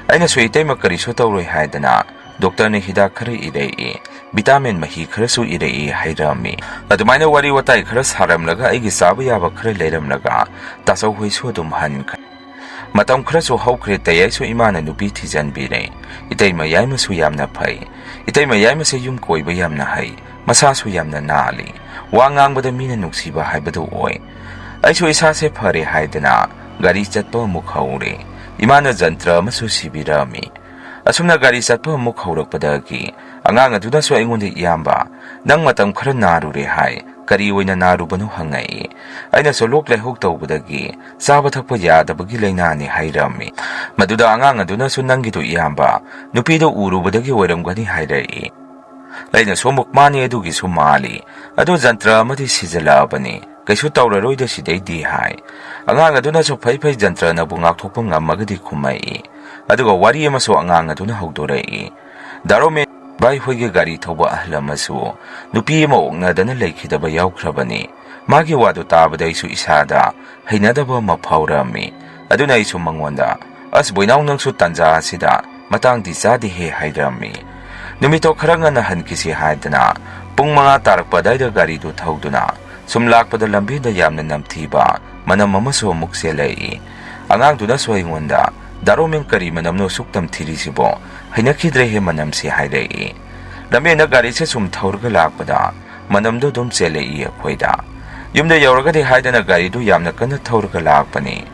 ꯑꯩꯅꯁꯨ ꯏꯇꯩꯃ ꯀꯔꯤꯁꯨ ꯇꯧꯔꯣꯏ ꯍꯥꯏꯗꯅ ꯗꯣꯛꯇꯔꯅ ꯍꯤꯗꯥꯛ ꯈꯔ ꯏꯔꯛꯏ, ꯚꯤꯇꯥꯃꯤꯟ ꯃꯍꯤ ꯈꯔꯁꯨ ꯏꯔꯛꯏ ꯍꯥꯏꯔꯝꯃꯤ꯫ ꯑꯗꯨꯃꯥꯏꯅ ꯋꯥꯔꯤ ꯋꯥꯇꯥꯏ ꯈꯔ ꯁꯥꯔꯝꯂꯒ ꯑꯩꯒꯤ ꯆꯥꯕ ꯌꯥꯕ ꯈꯔ ꯂꯩꯔꯝꯂꯒ ꯇꯥꯆꯧ ꯍꯣꯏꯁꯨ ꯑꯗꯨꯝ ꯍꯟꯈ꯭ꯔꯦ꯫ ꯃꯇꯝ ꯈꯔꯁꯨ ꯍꯧꯈ꯭ꯔꯦ, ꯇꯌꯥꯏꯁꯨ ꯏꯃꯥꯅ ꯅꯨꯄꯤ ꯊꯤꯖꯟꯕꯤꯔꯦ꯫ ꯏꯇꯩꯃ ꯌꯥꯏꯃꯁꯨ ꯌꯥꯝꯅ ꯐꯩ꯫ ꯏꯇꯩꯃ ꯌꯥꯏꯃꯁꯦ ꯌꯨꯝ ꯀꯣꯏꯕ ꯌꯥꯝꯅ ꯍꯩ, ꯃꯁꯥꯁꯨ ꯌꯥꯝꯅ ꯅꯥꯜꯂꯤ꯫ ꯋꯥ ꯉꯥꯡꯕꯗ ꯃꯤꯅ ꯅꯨꯡꯁꯤꯕ ꯍꯥꯏꯕꯗꯨ ꯑꯣꯏ꯫ ꯑꯩꯁꯨ ꯏꯁꯥꯁꯦ ꯐꯔꯦ ꯍꯥꯏꯗꯅ ꯒꯥꯔꯤ ꯆꯠꯄ ꯑꯃꯨꯛ ꯍꯧꯔꯦ꯫ ꯏꯃꯥꯅ ꯖꯟꯇ꯭ꯔ ꯑꯃꯁꯨ ꯁꯤꯕꯤꯔꯝꯃꯤ꯫ ꯑꯁꯨꯝꯅ ꯒꯥꯔꯤ ꯆꯠꯄ ꯑꯃꯨꯛ ꯍꯧꯔꯛꯄꯗꯒꯤ ꯑꯉꯥꯡ ꯑꯗꯨꯅꯁꯨ ꯑꯩꯉꯣꯟꯗ, "ꯏꯌꯥꯝꯕ, ꯅꯪ ꯃꯇꯝ ꯈꯔ ꯅꯥꯔꯨꯔꯦ ꯍꯥꯏ, ꯀꯔꯤ ꯑꯣꯏꯅ ꯅꯥꯔꯨꯕꯅꯣ?" ꯍꯪꯉꯛꯏ꯫ ꯑꯩꯅꯁꯨ ꯂꯣꯛ ꯂꯥꯏꯍꯧ ꯇꯧꯕꯗꯒꯤ ꯆꯥꯕ ꯊꯛꯄ ꯌꯥꯗꯕꯒꯤ ꯂꯥꯏꯅꯥꯅꯤ ꯍꯥꯏꯔꯝꯃꯤ꯫ ꯃꯗꯨꯗ ꯑꯉꯥꯡ ꯑꯗꯨꯅꯁꯨ, "ꯅꯪꯒꯤꯗꯨ, ꯏꯌꯥꯝꯕ, ꯅꯨꯄꯤꯗꯣ ꯎꯔꯨꯕꯗꯒꯤ ꯑꯣꯏꯔꯝꯒꯅꯤ" ꯍꯥꯏꯔꯛꯏ꯫ ꯑꯩꯅꯁꯨ ꯑꯃꯨꯛ, "ꯃꯥꯅꯤ, ꯑꯗꯨꯒꯤꯁꯨ ꯃꯥꯜꯂꯤ꯫ ꯑꯗꯨ ꯖꯟꯇ꯭ꯔ ꯑꯃꯗꯤ ꯁꯤꯖꯤꯜꯂꯛꯑꯕꯅꯤ, ꯀꯩꯁꯨ ꯇꯧꯔꯔꯣꯏꯗ ꯁꯤꯗꯩꯗꯤ" ꯍꯥꯏ꯫ ꯑꯉꯥꯡ ꯑꯗꯨꯅꯁꯨ, "ꯐꯩ ꯐꯩ, ꯖꯟꯇ꯭ꯔꯅꯕꯨ ꯉꯥꯛꯊꯣꯛꯄ ꯉꯝꯃꯒꯗꯤ" ꯈꯨꯝꯃꯛꯏ꯫ ꯑꯗꯨꯒ ꯋꯥꯔꯤ ꯑꯃꯁꯨ ꯑꯉꯥꯡ ꯑꯗꯨꯅ ꯍꯧꯗꯣꯔꯛꯏ꯫ "ꯗꯥ ꯔꯣꯃꯦꯟ ꯚꯥꯏ ꯍꯣꯏꯒꯤ ꯒꯥꯔꯤ ꯊꯧꯕ ꯑꯍꯜ ꯑꯃꯁꯨ ꯅꯨꯄꯤ ꯑꯃ ꯑꯣꯛꯅꯗꯅ ꯂꯩꯈꯤꯗꯕ ꯌꯥꯎꯈ꯭ꯔꯕꯅꯤ꯫ ꯃꯥꯒꯤ ꯋꯥꯗꯨ ꯇꯥꯕꯗ ꯑꯩꯁꯨ ꯏꯁꯥꯗ ꯍꯩꯅꯗꯕ ꯑꯃ ꯐꯥꯎꯔꯝꯃꯤ꯫ ꯑꯗꯨꯅ ꯑꯩꯁꯨ ꯃꯉꯣꯟꯗ, 'ꯑꯁ ꯕꯣꯏꯅꯥꯎ, ꯅꯪꯁꯨ ꯇꯥꯟꯖꯥ ꯑꯁꯤꯗ ꯃꯇꯥꯡꯗꯤ ꯆꯥꯗꯦꯍꯦ' ꯍꯥꯏꯔꯝꯃꯤ꯫ ꯅꯨꯃꯤꯠꯇꯣ ꯈꯔ ꯉꯟꯅ ꯍꯟꯈꯤꯁꯤ ꯍꯥꯏꯗꯅ ꯄꯨꯡ ꯃꯉꯥ ꯇꯥꯔꯛꯄ ꯑꯗꯥꯏꯗ ꯒꯥꯔꯤꯗꯨ ꯊꯧꯗꯨꯅ ꯁꯨꯝ ꯂꯥꯛꯄꯗ ꯂꯝꯕꯤꯗ ꯌꯥꯝꯅ ꯅꯝꯊꯤꯕ ꯃꯅꯝ ꯑꯃꯁꯨ ꯑꯃꯨꯛ ꯆꯦꯜꯂꯛꯏ꯫ ꯑꯉꯥꯡꯗꯨꯅꯁꯨ ꯑꯩꯉꯣꯟꯗ, "ꯗꯥ ꯔꯣꯃꯦꯟ, ꯀꯔꯤ ꯃꯅꯝꯅꯣ ꯑꯁꯨꯛ ꯇꯝꯊꯤꯔꯤꯁꯤꯕꯣ? ꯍꯩꯅꯈꯤꯗ꯭ꯔꯦꯍꯦ ꯃꯅꯝꯁꯤ" ꯍꯥꯏꯔꯛꯏ꯫ ꯂꯝꯕꯦꯟꯗ ꯒꯥꯔꯤꯁꯦ ꯁꯨꯝ ꯊꯧꯔꯒ ꯂꯥꯛꯄꯗ ꯃꯅꯝꯗꯨ ꯑꯗꯨꯝ ꯆꯦꯜꯂꯛꯏ ꯑꯩꯈꯣꯏꯗ꯫ ꯌꯨꯝꯗ ꯌꯧꯔꯒꯗꯤ ꯍꯥꯏꯗꯅ ꯒꯥꯔꯤꯗꯨ ꯌꯥꯝꯅ ꯀꯟꯅ ꯊꯧꯔꯒ ꯂꯥꯛꯄꯅꯤ꯫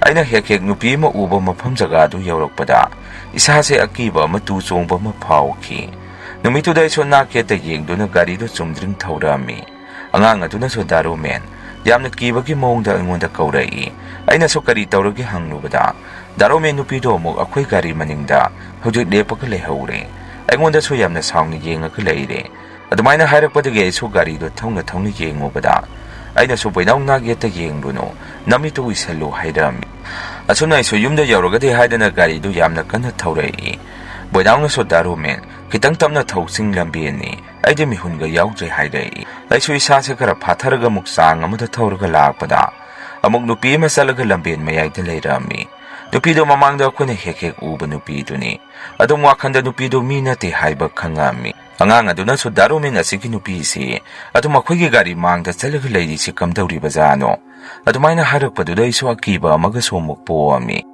ꯑꯩꯅ ꯍꯦꯛ ꯍꯦꯛ ꯅꯨꯄꯤ ꯑꯃ ꯎꯕ ꯃꯐꯝ ꯖꯒꯥꯗꯨ ꯌꯧꯔꯛꯄꯗ ꯏꯁꯥꯁꯦ ꯑꯀꯤꯕ ꯑꯃ, ꯇꯨ ꯆꯣꯡꯕ ꯑꯃ ꯐꯥꯎꯈꯤ꯫ ꯅꯨꯃꯤꯠꯇꯨꯗ ꯑꯩꯁꯨ ꯅꯥꯛ ꯌꯦꯠꯇ ꯌꯦꯡꯗꯨꯅ ꯒꯥꯔꯤꯗꯨ ꯆꯨꯝꯗ꯭ꯔꯤꯡ ꯊꯧꯔꯛꯑꯝꯃꯤ꯫ ꯑꯉꯥꯡ ꯑꯗꯨꯅꯁꯨ, "ꯗꯥ ꯔꯣꯃꯦꯟ?" ꯌꯥꯝꯅ ꯀꯤꯕꯒꯤ ꯃꯑꯣꯡꯗ ꯑꯩꯉꯣꯟꯗ ꯀꯧꯔꯛꯏ꯫ ꯑꯩꯅꯁꯨ ꯀꯔꯤ ꯇꯧꯔꯒꯦ ꯍꯪꯂꯨꯕꯗ, ꯗꯥ ꯔꯣꯃꯦꯟ ꯅꯨꯄꯤꯗꯣ ꯑꯃꯨꯛ ꯑꯩꯈꯣꯏ ꯒꯥꯔꯤ ꯃꯅꯤꯡꯗ ꯍꯧꯖꯤꯛ ꯂꯦꯞꯄꯒ ꯂꯩꯍꯧꯔꯦ꯫ ꯑꯩꯉꯣꯟꯗꯁꯨ ꯌꯥꯝꯅ ꯁꯥꯎꯅ ꯌꯦꯡꯉꯒ ꯂꯩꯔꯦ꯫ ꯑꯗꯨꯃꯥꯏꯅ ꯍꯥꯏꯔꯛꯄꯗꯒꯤ ꯑꯩꯁꯨ ꯒꯥꯔꯤꯗꯣ ꯊꯧꯅ ꯊꯧꯅ ꯌꯦꯡꯉꯨꯕꯗ, ꯑꯩꯅꯁꯨ, "ꯕꯣꯏꯅꯥꯎ, ꯅꯥꯛ ꯌꯦꯠꯇ ꯌꯦꯡꯂꯨꯅꯨ, ꯅꯃꯤꯠꯇꯨ ꯎꯏꯁꯜꯂꯨ" ꯍꯥꯏꯔꯝꯃꯤ꯫ ꯑꯁꯨꯝꯅ ꯑꯩꯁꯨ ꯌꯨꯝꯗ ꯌꯧꯔꯒꯗꯤ ꯍꯥꯏꯗꯅ ꯒꯥꯔꯤꯗꯨ ꯌꯥꯝꯅ ꯀꯟꯅ ꯊꯧꯔꯛꯏ꯫ ꯕꯣꯏꯅꯥꯎꯅꯁꯨ, "ꯗꯥ ꯔꯣꯃꯦꯟ, ꯈꯤꯇꯪ ꯇꯞꯅ ꯊꯧ, ꯆꯤꯡ ꯂꯝꯕꯦꯟꯅꯤ, ꯑꯩꯗꯤ ꯃꯤꯍꯨꯟꯒ ꯌꯥꯎꯗ꯭ꯔꯦ" ꯍꯥꯏꯔꯛꯏ꯫ ꯑꯩꯁꯨ ꯏꯁꯥꯁꯦ ꯈꯔ ꯐꯥꯊꯔꯒ ꯑꯃꯨꯛ ꯆꯥꯡ ꯑꯃꯗ ꯊꯧꯔꯒ ꯂꯥꯛꯄꯗ, ꯑꯃꯨꯛ ꯅꯨꯄꯤ ꯑꯃ ꯆꯠꯂꯒ ꯂꯝꯕꯦꯟ ꯃꯌꯥꯏꯗ ꯂꯩꯔꯝꯃꯤ꯫ ꯅꯨꯄꯤꯗꯣ ꯃꯃꯥꯡꯗ ꯑꯩꯈꯣꯏꯅ ꯍꯦꯛ ꯍꯦꯛ ꯎꯕ ꯅꯨꯄꯤꯗꯨꯅꯤ꯫ ꯑꯗꯨꯝ ꯋꯥꯈꯟꯗ ꯅꯨꯄꯤꯗꯣ ꯃꯤ ꯅꯠꯇꯦ ꯍꯥꯏꯕ ꯈꯪꯉꯝꯃꯤ꯫ ꯑꯉꯥꯡ ꯑꯗꯨꯅꯁꯨ ꯗꯥꯔꯨꯃꯤꯟ ꯑꯁꯤꯒꯤ ꯅꯨꯄꯤꯁꯤ ꯑꯗꯨꯝ ꯑꯩꯈꯣꯏꯒꯤ ꯒꯥꯔꯤ ꯃꯥꯡꯗ ꯆꯠꯂꯒ ꯂꯩꯔꯤꯁꯤ ꯀꯝꯗꯧꯔꯤꯕꯖꯥꯠꯅꯣ? ꯑꯗꯨꯃꯥꯏꯅ ꯍꯥꯏꯔꯛꯄꯗꯨꯗ ꯑꯩꯁꯨ ꯑꯀꯤꯕ ꯑꯃꯒꯁꯨ ꯑꯃꯨꯛ ꯄꯣꯛꯑꯝꯃꯤ꯫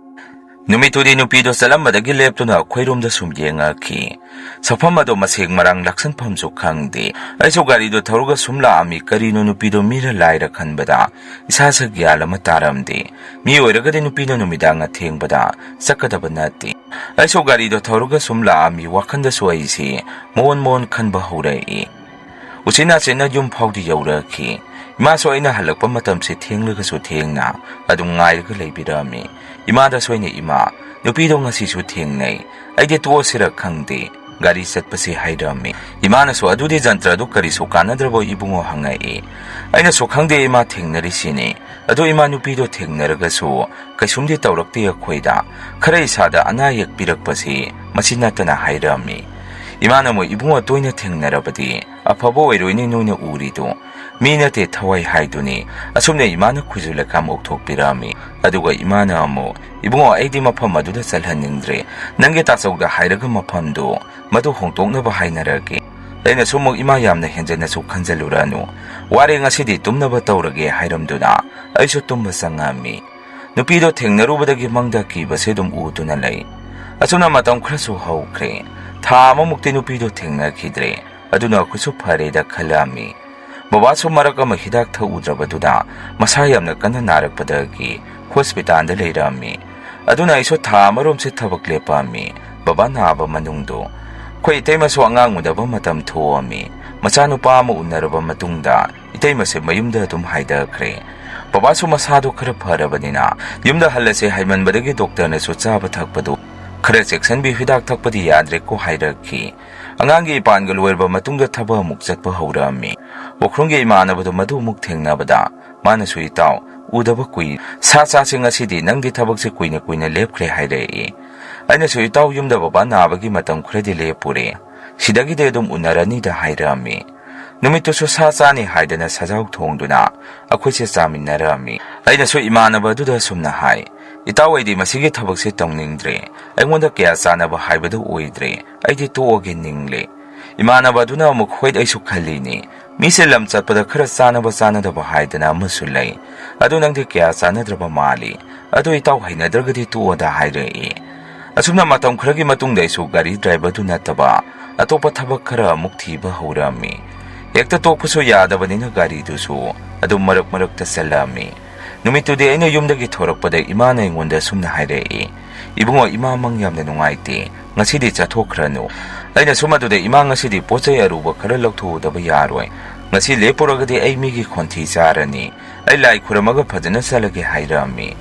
ꯅꯨꯃꯤꯠꯇꯨꯗꯤ ꯅꯨꯄꯤꯗꯣ ꯆꯠꯂꯝꯕꯗꯒꯤ ꯂꯦꯞꯇꯨꯅ ꯑꯩꯈꯣꯏꯔꯣꯝꯗ ꯁꯨꯝ ꯌꯦꯡꯉꯛꯈꯤ꯫ ꯁꯛꯐꯝ ꯑꯗꯣ ꯃꯁꯦꯡ ꯃꯔꯥꯡ ꯂꯥꯛꯁꯟꯐꯝꯁꯨ ꯈꯪꯗꯦ꯫ ꯑꯩꯁꯨ ꯒꯥꯔꯤꯗꯣ ꯊꯧꯔꯒ ꯁꯨꯝ ꯂꯥꯛꯑꯝꯃꯤ, ꯀꯔꯤꯅꯣ ꯅꯨꯄꯤꯗꯣ ꯃꯤꯔ ꯂꯥꯏꯔ ꯈꯟꯕꯗ ꯏꯁꯥꯁꯦ ꯒ꯭ꯌꯥꯟ ꯑꯃ ꯇꯥꯔꯝꯗꯦ꯫ ꯃꯤ ꯑꯣꯏꯔꯒꯗꯤ ꯅꯨꯄꯤꯅ ꯅꯨꯃꯤꯗꯥꯡ ꯑꯊꯦꯡꯕꯗ ꯆꯠꯀꯗꯕ ꯅꯠꯇꯦ꯫ ꯑꯩꯁꯨ ꯒꯥꯔꯤꯗꯣ ꯊꯧꯔꯒ ꯁꯨꯝ ꯂꯥꯛꯑꯝꯃꯤ, ꯋꯥꯈꯟꯗꯁꯨ ꯑꯩꯁꯤ ꯃꯑꯣꯟ ꯃꯑꯣꯟ ꯈꯟꯕ ꯍꯧꯔꯛꯏ꯫ ꯎꯆꯤꯟ ꯅꯥꯆꯤꯟꯅ ꯌꯨꯝ ꯐꯥꯎꯗꯤ ꯌꯧꯔꯛꯈꯤ꯫ ꯏꯃꯥꯁꯨ ꯑꯩꯅ ꯍꯜꯂꯛꯄ ꯃꯇꯝꯁꯦ ꯊꯦꯡꯂꯒꯁꯨ ꯊꯦꯡꯅ ꯑꯗꯨꯝ ꯉꯥꯏꯔꯒ ꯂꯩꯕꯤꯔꯝꯃꯤ꯫ ꯏꯃꯥꯗꯁꯨ ꯑꯩꯅ, "ꯏꯃꯥ, ꯅꯨꯄꯤꯗꯣ ꯉꯁꯤꯁꯨ ꯊꯦꯡꯅꯩ, ꯑꯩꯗꯤ ꯇꯣꯛꯑꯁꯤꯔ ꯈꯪꯗꯦ, ꯒꯥꯔꯤ ꯆꯠꯄꯁꯦ" ꯍꯥꯏꯔꯝꯃꯤ꯫ ꯏꯃꯥꯅꯁꯨ, "ꯑꯗꯨꯗꯤ ꯖꯟꯇ꯭ꯔꯗꯨ ꯀꯔꯤꯁꯨ ꯀꯥꯟꯅꯗ꯭ꯔꯕꯣ ꯏꯕꯨꯡꯉꯣ?" ꯍꯪꯉꯛꯏ꯫ ꯑꯩꯅꯁꯨ, "ꯈꯪꯗꯦ ꯏꯃꯥ, ꯊꯦꯡꯅꯔꯤꯁꯤꯅꯤ꯫ ꯑꯗꯣ ꯏꯃꯥ, ꯅꯨꯄꯤꯗꯣ ꯊꯦꯡꯅꯔꯒꯁꯨ ꯀꯩꯁꯨꯝꯗꯤ ꯇꯧꯔꯛꯇꯦ ꯑꯩꯈꯣꯏꯗ꯫ ꯈꯔ ꯏꯁꯥꯗ ꯑꯅꯥ ꯑꯌꯦꯛ ꯄꯤꯔꯛꯄꯁꯤ ꯃꯁꯤ ꯅꯠꯇꯅ" ꯍꯥꯏꯔꯝꯃꯤ꯫ ꯏꯃꯥꯅ ꯑꯃꯨꯛ, "ꯏꯕꯨꯡꯉꯣ, ꯇꯣꯏꯅ ꯊꯦꯡꯅꯔꯕꯗꯤ ꯑꯐꯕ ꯑꯣꯏꯔꯣꯏꯅꯦ ꯅꯣꯏꯅ ꯎꯔꯤꯗꯨ꯫ ꯃꯤ ꯅꯠꯇꯦ ꯊꯋꯥꯏ ꯍꯥꯏꯗꯨꯅꯤ"꯫ ꯑꯁꯨꯝꯅ ꯏꯃꯥꯅ ꯈꯨꯖꯨ ꯂꯩꯈꯥꯝ ꯑꯣꯛꯊꯣꯛꯄꯤꯔꯝꯃꯤ꯫ ꯑꯗꯨꯒ ꯏꯃꯥꯅ ꯑꯃꯨꯛ, "ꯏꯕꯨꯡꯉꯣ, ꯑꯩꯗꯤ ꯃꯐꯝ ꯑꯗꯨꯗ ꯆꯠꯍꯟꯅꯤꯡꯗ꯭ꯔꯦ꯫ ꯅꯪꯒꯤ ꯇꯥꯆꯧꯗ ꯍꯥꯏꯔꯒ ꯃꯐꯝꯗꯨ ꯃꯗꯨ ꯍꯣꯡꯗꯣꯛꯅꯕ ꯍꯥꯏꯅꯔꯒꯦ"꯫ ꯑꯩꯅꯁꯨ ꯑꯃꯨꯛ, "ꯏꯃꯥ, ꯌꯥꯝꯅ ꯍꯦꯟꯖꯟꯅꯁꯨ ꯈꯟꯖꯜꯂꯨꯔꯅꯨ꯫ ꯋꯥꯔꯦ, ꯉꯁꯤꯗꯤ ꯇꯨꯝꯅꯕ ꯇꯧꯔꯒꯦ" ꯍꯥꯏꯔꯝꯗꯨꯅ ꯑꯩꯁꯨ ꯇꯨꯝꯕ ꯆꯪꯉꯝꯃꯤ꯫ ꯅꯨꯄꯤꯗꯣ ꯊꯦꯡꯅꯔꯨꯕꯗꯒꯤ ꯃꯪꯗ ꯀꯤꯕꯁꯦ ꯑꯗꯨꯝ ꯎꯗꯨꯅ ꯂꯩ꯫ ꯑꯁꯨꯝꯅ ꯃꯇꯝ ꯈꯔꯁꯨ ꯍꯧꯈ꯭ꯔꯦ꯫ ꯊꯥ ꯑꯃꯃꯨꯛꯇꯤ ꯅꯨꯄꯤꯗꯣ ꯊꯦꯡꯅꯈꯤꯗ꯭ꯔꯦ꯫ ꯑꯗꯨꯅ ꯑꯩꯈꯣꯏꯁꯨ ꯐꯔꯦꯗ ꯈꯜꯂꯝꯃꯤ꯫ ꯕꯕꯥꯁꯨ ꯃꯔꯛ ꯑꯃ ꯍꯤꯗꯥꯛ ꯊꯛꯎꯗ꯭ꯔꯕꯗꯨꯗ ꯃꯁꯥ ꯌꯥꯝꯅ ꯀꯟꯅ ꯅꯥꯔꯛꯄꯗꯒꯤ ꯍꯣꯁꯄꯤꯇꯥꯜꯗ ꯂꯩꯔꯝꯃꯤ꯫ ꯑꯗꯨꯅ ꯑꯩꯁꯨ ꯊꯥ ꯑꯃꯔꯣꯝꯁꯦ ꯊꯕꯛ ꯂꯦꯞꯄꯝꯃꯤ꯫ ꯕꯕꯥ ꯅꯥꯕ ꯃꯅꯨꯡꯗꯣ ꯑꯩꯈꯣꯏ ꯏꯇꯩꯃꯁꯨ ꯑꯉꯥꯡ ꯎꯅꯕ ꯃꯇꯝ ꯊꯣꯛꯑꯝꯃꯤ꯫ ꯃꯆꯥꯅꯨꯄꯥ ꯑꯃ ꯎꯅꯔꯕ ꯃꯇꯨꯡꯗ ꯏꯇꯩꯃꯁꯦ ꯃꯌꯨꯝꯗ ꯑꯗꯨꯝ ꯍꯥꯏꯗꯈ꯭ꯔꯦ꯫ ꯕꯕꯥꯁꯨ ꯃꯁꯥꯗꯣ ꯈꯔ ꯐꯔꯕꯅꯤꯅ ꯌꯨꯝꯗ ꯍꯜꯂꯁꯦ ꯍꯥꯏꯃꯟꯕꯗꯒꯤ ꯗꯣꯛꯇꯔꯅꯁꯨ ꯆꯥꯕ ꯊꯛꯄꯗꯣ ꯈꯔ ꯆꯦꯛꯁꯤꯟꯕꯤꯌꯨ, ꯍꯤꯗꯥꯛ ꯊꯛꯄꯗꯤ ꯌꯥꯗ꯭ꯔꯦꯀꯣ ꯍꯥꯏꯔꯛꯈꯤ꯫ ꯑꯉꯥꯡꯒꯤ ꯏꯄꯥꯟꯒ ꯂꯣꯏꯔꯕ ꯃꯇꯨꯡꯗ ꯊꯕꯛ ꯑꯃꯨꯛ ꯆꯠꯄ ꯍꯧꯔꯛꯑꯝꯃꯤ꯫ ꯎꯈ꯭ꯔꯨꯜꯒꯤ ꯏꯃꯥꯟꯅꯕꯗꯣ ꯃꯗꯨ ꯑꯃꯨꯛ ꯊꯦꯡꯅꯕꯗ ꯃꯥꯅꯁꯨ, "ꯏꯇꯥꯎ, ꯎꯗꯕ ꯀꯨꯏ, ꯁꯥ ꯆꯥꯁꯦ ꯉꯁꯤꯗꯤ, ꯅꯪꯗꯤ ꯊꯕꯛꯁꯦ ꯀꯨꯏꯅ ꯀꯨꯏꯅ ꯂꯦꯞꯈ꯭ꯔꯦ" ꯍꯥꯏꯔꯛꯏ꯫ ꯑꯩꯅꯁꯨ, "ꯏꯇꯥꯎ, ꯌꯨꯝꯗ ꯕꯕꯥ ꯅꯥꯕꯒꯤ ꯃꯇꯝ ꯈꯔꯗꯤ ꯂꯦꯞꯄꯨꯔꯦ, ꯁꯤꯗꯒꯤꯗꯤ ꯑꯗꯨꯝ ꯎꯅꯔꯅꯤꯗ" ꯍꯥꯏꯔꯛꯑꯝꯃꯤ꯫ ꯅꯨꯃꯤꯠꯇꯨꯁꯨ ꯁꯥ ꯆꯥꯅꯤ ꯍꯥꯏꯗꯅ ꯁꯖꯥꯎ ꯊꯣꯡꯗꯨꯅ ꯑꯩꯈꯣꯏꯁꯦ ꯆꯥꯃꯤꯟꯅꯔꯝꯃꯤ꯫ ꯑꯩꯅꯁꯨ ꯏꯃꯥꯟꯅꯕ ꯑꯗꯨꯗ ꯑꯁꯨꯝꯅ ꯍꯥꯏ, "ꯏꯇꯥꯎ, ꯑꯩꯗꯤ ꯃꯁꯤꯒꯤ ꯊꯕꯛꯁꯦ ꯇꯧꯅꯤꯡꯗ꯭ꯔꯦ꯫ ꯑꯩꯉꯣꯟꯗ ꯀꯌꯥ ꯆꯥꯅꯕ ꯍꯥꯏꯕꯗꯨ ꯑꯣꯏꯗ꯭ꯔꯦ꯫ ꯑꯩꯗꯤ ꯇꯣꯛꯑꯒꯦ ꯅꯤꯡꯂꯦ꯫" ꯏꯃꯥꯟꯅꯕ ꯑꯗꯨꯅ ꯑꯃꯨꯛ, "ꯍꯣꯏ, ꯑꯩꯁꯨ ꯈꯜꯂꯤꯅꯤ꯫ ꯃꯤꯁꯦ ꯂꯝ ꯆꯠꯄꯗ ꯈꯔ ꯆꯥꯅꯕ ꯆꯥꯅꯗꯕ ꯍꯥꯏꯗꯅ ꯑꯃꯁꯨ ꯂꯩ꯫ ꯑꯗꯨ ꯅꯪꯗꯤ ꯀꯌꯥ ꯆꯥꯅꯗ꯭ꯔꯕ ꯃꯥꯜꯂꯤ꯫ ꯑꯗꯨ ꯏꯇꯥꯎ ꯍꯩꯅꯗ꯭ꯔꯒꯗꯤ ꯇꯣꯛꯑꯣꯗ" ꯍꯥꯏꯔꯛꯏ꯫ ꯑꯁꯨꯝꯅ ꯃꯇꯝ ꯈꯔꯒꯤ ꯃꯇꯨꯡꯗ ꯑꯩꯁꯨ ꯒꯥꯔꯤ ꯗ꯭ꯔꯥꯏꯚꯔꯗꯨ ꯅꯠꯇꯕ ꯑꯇꯣꯞꯄ ꯊꯕꯛ ꯈꯔ ꯑꯃꯨꯛ ꯊꯤꯕ ꯍꯧꯔꯝꯃꯤ꯫ ꯍꯦꯛꯇ ꯇꯣꯛꯄꯁꯨ ꯌꯥꯗꯕꯅꯤꯅ ꯒꯥꯔꯤꯗꯨꯁꯨ ꯑꯗꯨꯝ ꯃꯔꯛ ꯃꯔꯛꯇ ꯆꯠꯂꯝꯃꯤ꯫ ꯅꯨꯃꯤꯠꯇꯨꯗꯤ ꯑꯩꯅ ꯌꯨꯝꯗꯒꯤ ꯊꯣꯔꯛꯄꯗ ꯏꯃꯥꯅ ꯑꯩꯉꯣꯟꯗ ꯁꯨꯝꯅ ꯍꯥꯏꯔꯛꯏ, "ꯏꯕꯨꯡꯉꯣ, ꯏꯃꯥ ꯃꯪ ꯌꯥꯝꯅ ꯅꯨꯡꯉꯥꯏꯇꯦ, ꯉꯁꯤꯗꯤ ꯆꯠꯊꯣꯛꯈ꯭ꯔꯅꯨ꯫" ꯑꯩꯅ ꯁꯨꯝ ꯑꯗꯨꯗ, "ꯏꯃꯥ, ꯉꯁꯤꯗꯤ ꯄꯣꯠ ꯆꯩ ꯑꯔꯨꯕ ꯈꯔ ꯂꯧꯊꯣꯛꯎꯗꯕ ꯌꯥꯔꯣꯏ꯫ ꯉꯁꯤ ꯂꯦꯞꯄꯨꯔꯒꯗꯤ ꯑꯩ ꯃꯤꯒꯤ ꯈꯣꯟꯊꯤ ꯆꯥꯔꯅꯤ꯫ ꯑꯩ ꯂꯥꯏ ꯈꯨꯔꯝꯃꯒ ꯐꯖꯅ ꯆꯠꯂꯒꯦ" ꯍꯥꯏꯔꯛꯑꯝꯃꯤ꯫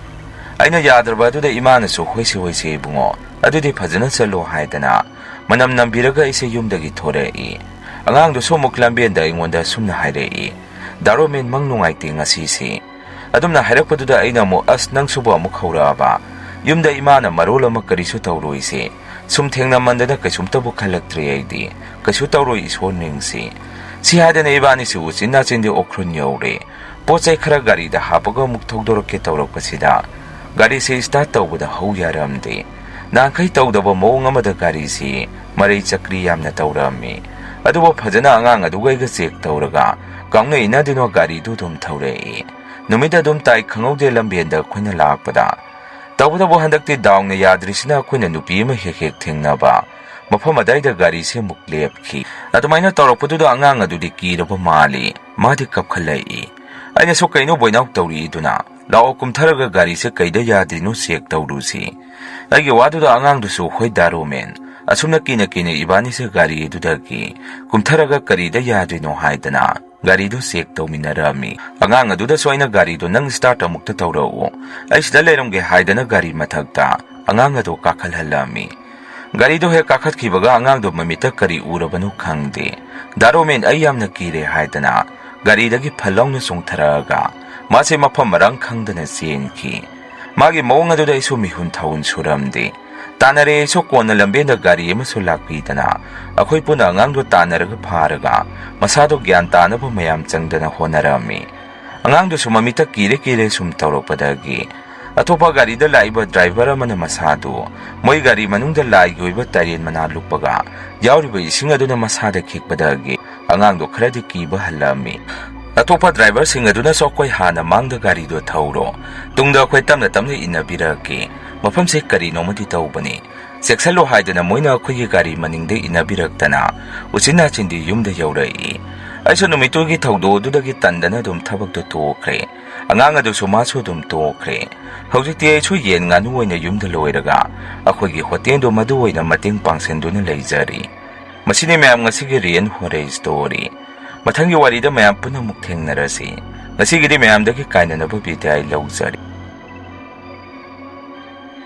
ꯑꯩꯅ ꯌꯥꯗ꯭ꯔꯕ ꯑꯗꯨꯗ ꯏꯃꯥꯅꯁꯨ, "ꯍꯣꯏꯁꯦ, ꯍꯣꯏꯁꯦ ꯏꯕꯨꯡꯉꯣ, ꯑꯗꯨꯗꯤ ꯐꯖꯅ ꯆꯠꯂꯣ" ꯍꯥꯏꯗꯅ ꯃꯅꯝ ꯅꯝꯕꯤꯔꯒ ꯑꯩꯁꯦ ꯌꯨꯝꯗꯒꯤ ꯊꯣꯔꯛꯏ꯫ ꯑꯉꯥꯡꯗꯨꯁꯨ ꯑꯃꯨꯛ ꯂꯝꯕꯦꯟꯗ ꯑꯩꯉꯣꯟꯗ ꯁꯨꯝꯅ ꯍꯥꯏꯔꯛꯏ, "ꯗꯥ ꯔꯣꯃꯦꯟ, ꯃꯪ ꯅꯨꯡꯉꯥꯏꯇꯦ ꯉꯁꯤꯁꯤ꯫" ꯑꯗꯨꯝꯅ ꯍꯥꯏꯔꯛꯄꯗꯨꯗ ꯑꯩꯅ ꯑꯃꯨꯛ, "ꯑꯁ, ꯅꯪꯁꯨꯕꯨ ꯑꯃꯨꯛ ꯍꯧꯔꯛꯑꯕ? ꯌꯨꯝꯗ ꯏꯃꯥꯅ ꯃꯔꯣꯜ ꯑꯃ ꯀꯔꯤꯁꯨ ꯇꯧꯔꯣꯏꯁꯦ꯫ ꯁꯨꯝ ꯊꯦꯡꯅꯃꯟꯗꯅ ꯀꯩꯁꯨꯝꯇꯕꯨ ꯈꯜꯂꯛꯇ꯭ꯔꯦ ꯑꯩꯗꯤ꯫ ꯀꯩꯁꯨ ꯇꯧꯔꯣꯏ, ꯏꯁꯣꯔ ꯅꯤꯡꯁꯤ꯫" ꯁꯤ ꯍꯥꯏꯗꯅ ꯏꯕꯥꯅꯤꯁꯨ ꯎꯆꯤꯟ ꯅꯥꯆꯤꯟꯗꯤ ꯑꯣꯈ꯭ꯔꯨꯟ ꯌꯧꯔꯦ꯫ ꯄꯣꯠ ꯆꯩ ꯈꯔ ꯒꯥꯔꯤꯗ ꯍꯥꯞꯄꯒ ꯑꯃꯨꯛ ꯊꯧꯗꯣꯔꯛꯀꯦ ꯇꯧꯔꯛꯄꯁꯤꯗ ꯒꯥꯔꯤꯁꯤ start ꯇꯧꯕꯗ ꯍꯧ ꯌꯥꯔꯝꯗꯦ꯫ ꯅꯍꯥꯟꯈꯩ ꯇꯧꯗꯕ ꯃꯑꯣꯡ ꯑꯃꯗ ꯒꯥꯔꯤꯁꯤ ꯃꯔꯩ ꯆꯀ꯭ꯔꯤ ꯌꯥꯝꯅ ꯇꯧꯔꯝꯃꯤ꯫ ꯑꯗꯨꯕꯨ ꯐꯖꯅ ꯑꯉꯥꯡ ꯑꯗꯨꯒ ꯑꯩꯒ check ꯇꯧꯔꯒ ꯀꯥꯎꯅ ꯏꯅꯗꯨꯅ ꯒꯥꯔꯤꯗꯨ ꯑꯗꯨꯝ ꯊꯧꯔꯛꯏ꯫ ꯅꯨꯃꯤꯠ ꯑꯗꯨꯝ ꯇꯥꯏ, ꯈꯪꯍꯧꯗꯦ ꯂꯝꯕꯦꯟꯗ ꯑꯩꯈꯣꯏꯅ ꯂꯥꯛꯄꯗ꯫ ꯇꯧꯕꯇꯕꯨ ꯍꯟꯗꯛꯇꯤ ꯗꯥꯎꯅ ꯌꯥꯗ꯭ꯔꯤꯁꯤꯅ ꯑꯩꯈꯣꯏꯅ ꯅꯨꯄꯤ ꯑꯃ ꯍꯦꯛ ꯍꯦꯛ ꯊꯦꯡꯅꯕ ꯃꯐꯝ ꯑꯗꯥꯏꯗ ꯒꯥꯔꯤꯁꯦ ꯑꯃꯨꯛ ꯂꯦꯞꯈꯤ꯫ ꯑꯗꯨꯃꯥꯏꯅ ꯇꯧꯔꯛꯄꯗꯨꯗ ꯑꯉꯥꯡ ꯑꯗꯨꯗꯤ ꯀꯤꯔꯕ ꯃꯥꯜꯂꯤ꯫ ꯃꯥꯗꯤ ꯀꯞꯈꯠꯂꯛꯏ꯫ ꯑꯩꯅꯁꯨ, "ꯀꯩꯅꯣ ꯕꯣꯏꯅꯥꯎ ꯇꯧꯔꯤꯗꯨꯅ? ꯂꯥꯛꯑꯣ, ꯀꯨꯝꯊꯔꯒ ꯒꯥꯔꯤꯁꯦ ꯀꯩꯗ ꯌꯥꯗ꯭ꯔꯤꯅꯣ check ꯇꯧꯔꯨꯁꯤ꯫" ꯑꯩꯒꯤ ꯋꯥꯗꯨꯗ ꯑꯉꯥꯡꯗꯨꯁꯨ, "ꯍꯣꯏ ꯗꯥ ꯔꯣꯃꯦꯟ꯫" ꯑꯁꯨꯝꯅ ꯀꯤꯅ ꯀꯤꯅ ꯏꯕꯥꯅꯤꯁꯦ ꯒꯥꯔꯤ ꯑꯗꯨꯗꯒꯤ ꯀꯨꯝꯊꯔꯒ ꯀꯔꯤꯗ ꯌꯥꯗ꯭ꯔꯤꯅꯣ ꯍꯥꯏꯗꯅ ꯒꯥꯔꯤꯗꯨ check ꯇꯧꯃꯤꯟꯅꯔꯝꯃꯤ꯫ ꯑꯉꯥꯡ ꯑꯗꯨꯗꯁꯨ ꯑꯩꯅ, "ꯒꯥꯔꯤꯗꯣ ꯅꯪ start ꯑꯃꯨꯛꯇ ꯇꯧꯔꯛꯎ, ꯑꯩ ꯁꯤꯗ ꯂꯩꯔꯝꯒꯦ" ꯍꯥꯏꯗꯅ ꯒꯥꯔꯤ ꯃꯊꯛꯇ ꯑꯉꯥꯡ ꯑꯗꯨ ꯀꯥꯈꯠꯍꯜꯂꯝꯃꯤ꯫ ꯒꯥꯔꯤꯗꯣ ꯍꯦꯛ ꯀꯥꯈꯠꯈꯤꯕꯒ ꯑꯉꯥꯡꯗꯣ ꯃꯃꯤꯠꯇ ꯀꯔꯤ ꯎꯔꯕꯅꯣ ꯈꯪꯗꯦ, "ꯗꯥ ꯔꯣꯃꯦꯟ, ꯑꯩ ꯌꯥꯝꯅ ꯀꯤꯔꯦ" ꯍꯥꯏꯗꯅ ꯒꯥꯔꯤꯗꯒꯤ ꯐꯠ ꯂꯥꯎꯅ ꯆꯣꯡꯊꯔꯛꯑꯒ ꯃꯥꯁꯦ ꯃꯐꯝ ꯃꯔꯥꯡ ꯈꯪꯗꯅ ꯆꯦꯟꯈꯤ꯫ ꯃꯥꯒꯤ ꯃꯑꯣꯡ ꯑꯗꯨꯗ ꯑꯩꯁꯨ ꯃꯤꯍꯨꯟ ꯊꯥꯍꯨꯟ ꯁꯨꯔꯝꯗꯦ꯫ ꯇꯥꯟꯅꯔꯦ ꯑꯩꯁꯨ꯫ ꯀꯣꯟꯅ ꯂꯝꯕꯦꯟꯗ ꯒꯥꯔꯤ ꯑꯃꯁꯨ ꯂꯥꯛꯄꯤꯗꯅ ꯑꯩꯈꯣꯏ ꯄꯨꯟꯅ ꯑꯉꯥꯡꯗꯣ ꯇꯥꯟꯅꯔꯒ ꯐꯥꯔꯒ ꯃꯁꯥꯗꯣ ꯒ꯭ꯌꯥꯟ ꯇꯥꯅꯕ ꯃꯌꯥꯝ ꯆꯪꯗꯅ ꯍꯣꯠꯅꯔꯝꯃꯤ꯫ ꯑꯉꯥꯡꯗꯨꯁꯨ ꯃꯃꯤꯠꯇ ꯀꯤꯔꯦ ꯀꯤꯔꯦ ꯁꯨꯝ ꯇꯧꯔꯛꯄꯗꯒꯤ ꯑꯇꯣꯞꯄ ꯒꯥꯔꯤꯗ ꯂꯥꯛꯏꯕ ꯗ꯭ꯔꯥꯏꯚꯔ ꯑꯃꯅ ꯃꯁꯥꯗꯨ ꯃꯣꯏ ꯒꯥꯔꯤ ꯃꯅꯨꯡꯗ ꯂꯥꯏꯒꯤ ꯑꯣꯏꯕ ꯇꯔꯦꯟ ꯃꯅꯥ ꯂꯨꯞꯄꯒ ꯌꯥꯎꯔꯤꯕ ꯏꯁꯤꯡ ꯑꯗꯨꯅ ꯃꯁꯥꯗ ꯈꯤꯛꯄꯗꯒꯤ ꯑꯉꯥꯡꯗꯣ ꯈꯔꯗꯤ ꯀꯤꯕ ꯍꯜꯂꯝꯃꯤ꯫ ꯑꯇꯣꯞꯄ ꯗ꯭ꯔꯥꯏꯚꯔꯁꯤꯡ ꯑꯗꯨꯅꯁꯨ "ꯑꯩꯈꯣꯏ ꯍꯥꯟꯅ ꯃꯥꯡꯗ ꯒꯥꯔꯤꯗꯣ ꯊꯧꯔꯣ, ꯇꯨꯡꯗ ꯑꯩꯈꯣꯏ ꯇꯞꯅ ꯇꯞꯅ ꯏꯟꯅꯕꯤꯔꯛꯀꯦ, ꯃꯐꯝꯁꯦ ꯀꯔꯤꯅꯣꯃꯗꯤ ꯇꯧꯕꯅꯤ, ꯆꯦꯛꯁꯤꯜꯂꯨ" ꯍꯥꯏꯗꯅ ꯃꯣꯏꯅ ꯑꯩꯈꯣꯏꯒꯤ ꯒꯥꯔꯤ ꯃꯅꯤꯡꯗ ꯏꯟꯅꯕꯤꯔꯛꯇꯅ ꯎꯆꯤꯟ ꯅꯥꯆꯤꯟꯗꯤ ꯌꯨꯝꯗ ꯌꯧꯔꯛꯏ꯫ ꯑꯩꯁꯨ ꯅꯨꯃꯤꯠꯇꯨꯒꯤ ꯊꯧꯗꯣꯛ ꯑꯗꯨꯗꯒꯤ ꯇꯟꯗꯅ ꯑꯗꯨꯝ ꯊꯕꯛꯇꯣ ꯇꯣꯛꯈ꯭ꯔꯦ꯫ ꯑꯉꯥꯡ ꯑꯗꯨꯁꯨ ꯃꯥꯁꯨ ꯑꯗꯨꯝ ꯇꯣꯛꯈ꯭ꯔꯦ꯫ ꯍꯧꯖꯤꯛꯇꯤ ꯑꯩꯁꯨ ꯌꯦꯟ ꯉꯥꯅꯨ ꯑꯣꯏꯅ ꯌꯨꯝꯗ ꯂꯣꯏꯔꯒ ꯑꯩꯈꯣꯏꯒꯤ ꯍꯣꯇꯦꯜꯗꯣ ꯃꯗꯨ ꯑꯣꯏꯅ ꯃꯇꯦꯡ ꯄꯥꯡꯁꯤꯟꯗꯨꯅ ꯂꯩꯖꯔꯤ꯫ ꯃꯁꯤꯅꯤ ꯃꯌꯥꯝ ꯉꯁꯤꯒꯤ ꯔꯤꯌꯦꯜ ꯍꯣꯔꯔ ꯁ꯭ꯇꯣꯔꯤ꯫ ꯃꯊꯪꯒꯤ ꯋꯥꯔꯤꯗ ꯃꯌꯥꯝ ꯄꯨꯟꯅ ꯑꯃꯨꯛ ꯊꯦꯡꯅꯔꯁꯤ꯫ ꯉꯁꯤꯒꯤꯗꯤ ꯃꯌꯥꯝꯗꯒꯤ ꯀꯥꯏꯅꯅꯕ ꯕꯤꯗꯥꯏ ꯂꯧꯖꯔꯤ꯫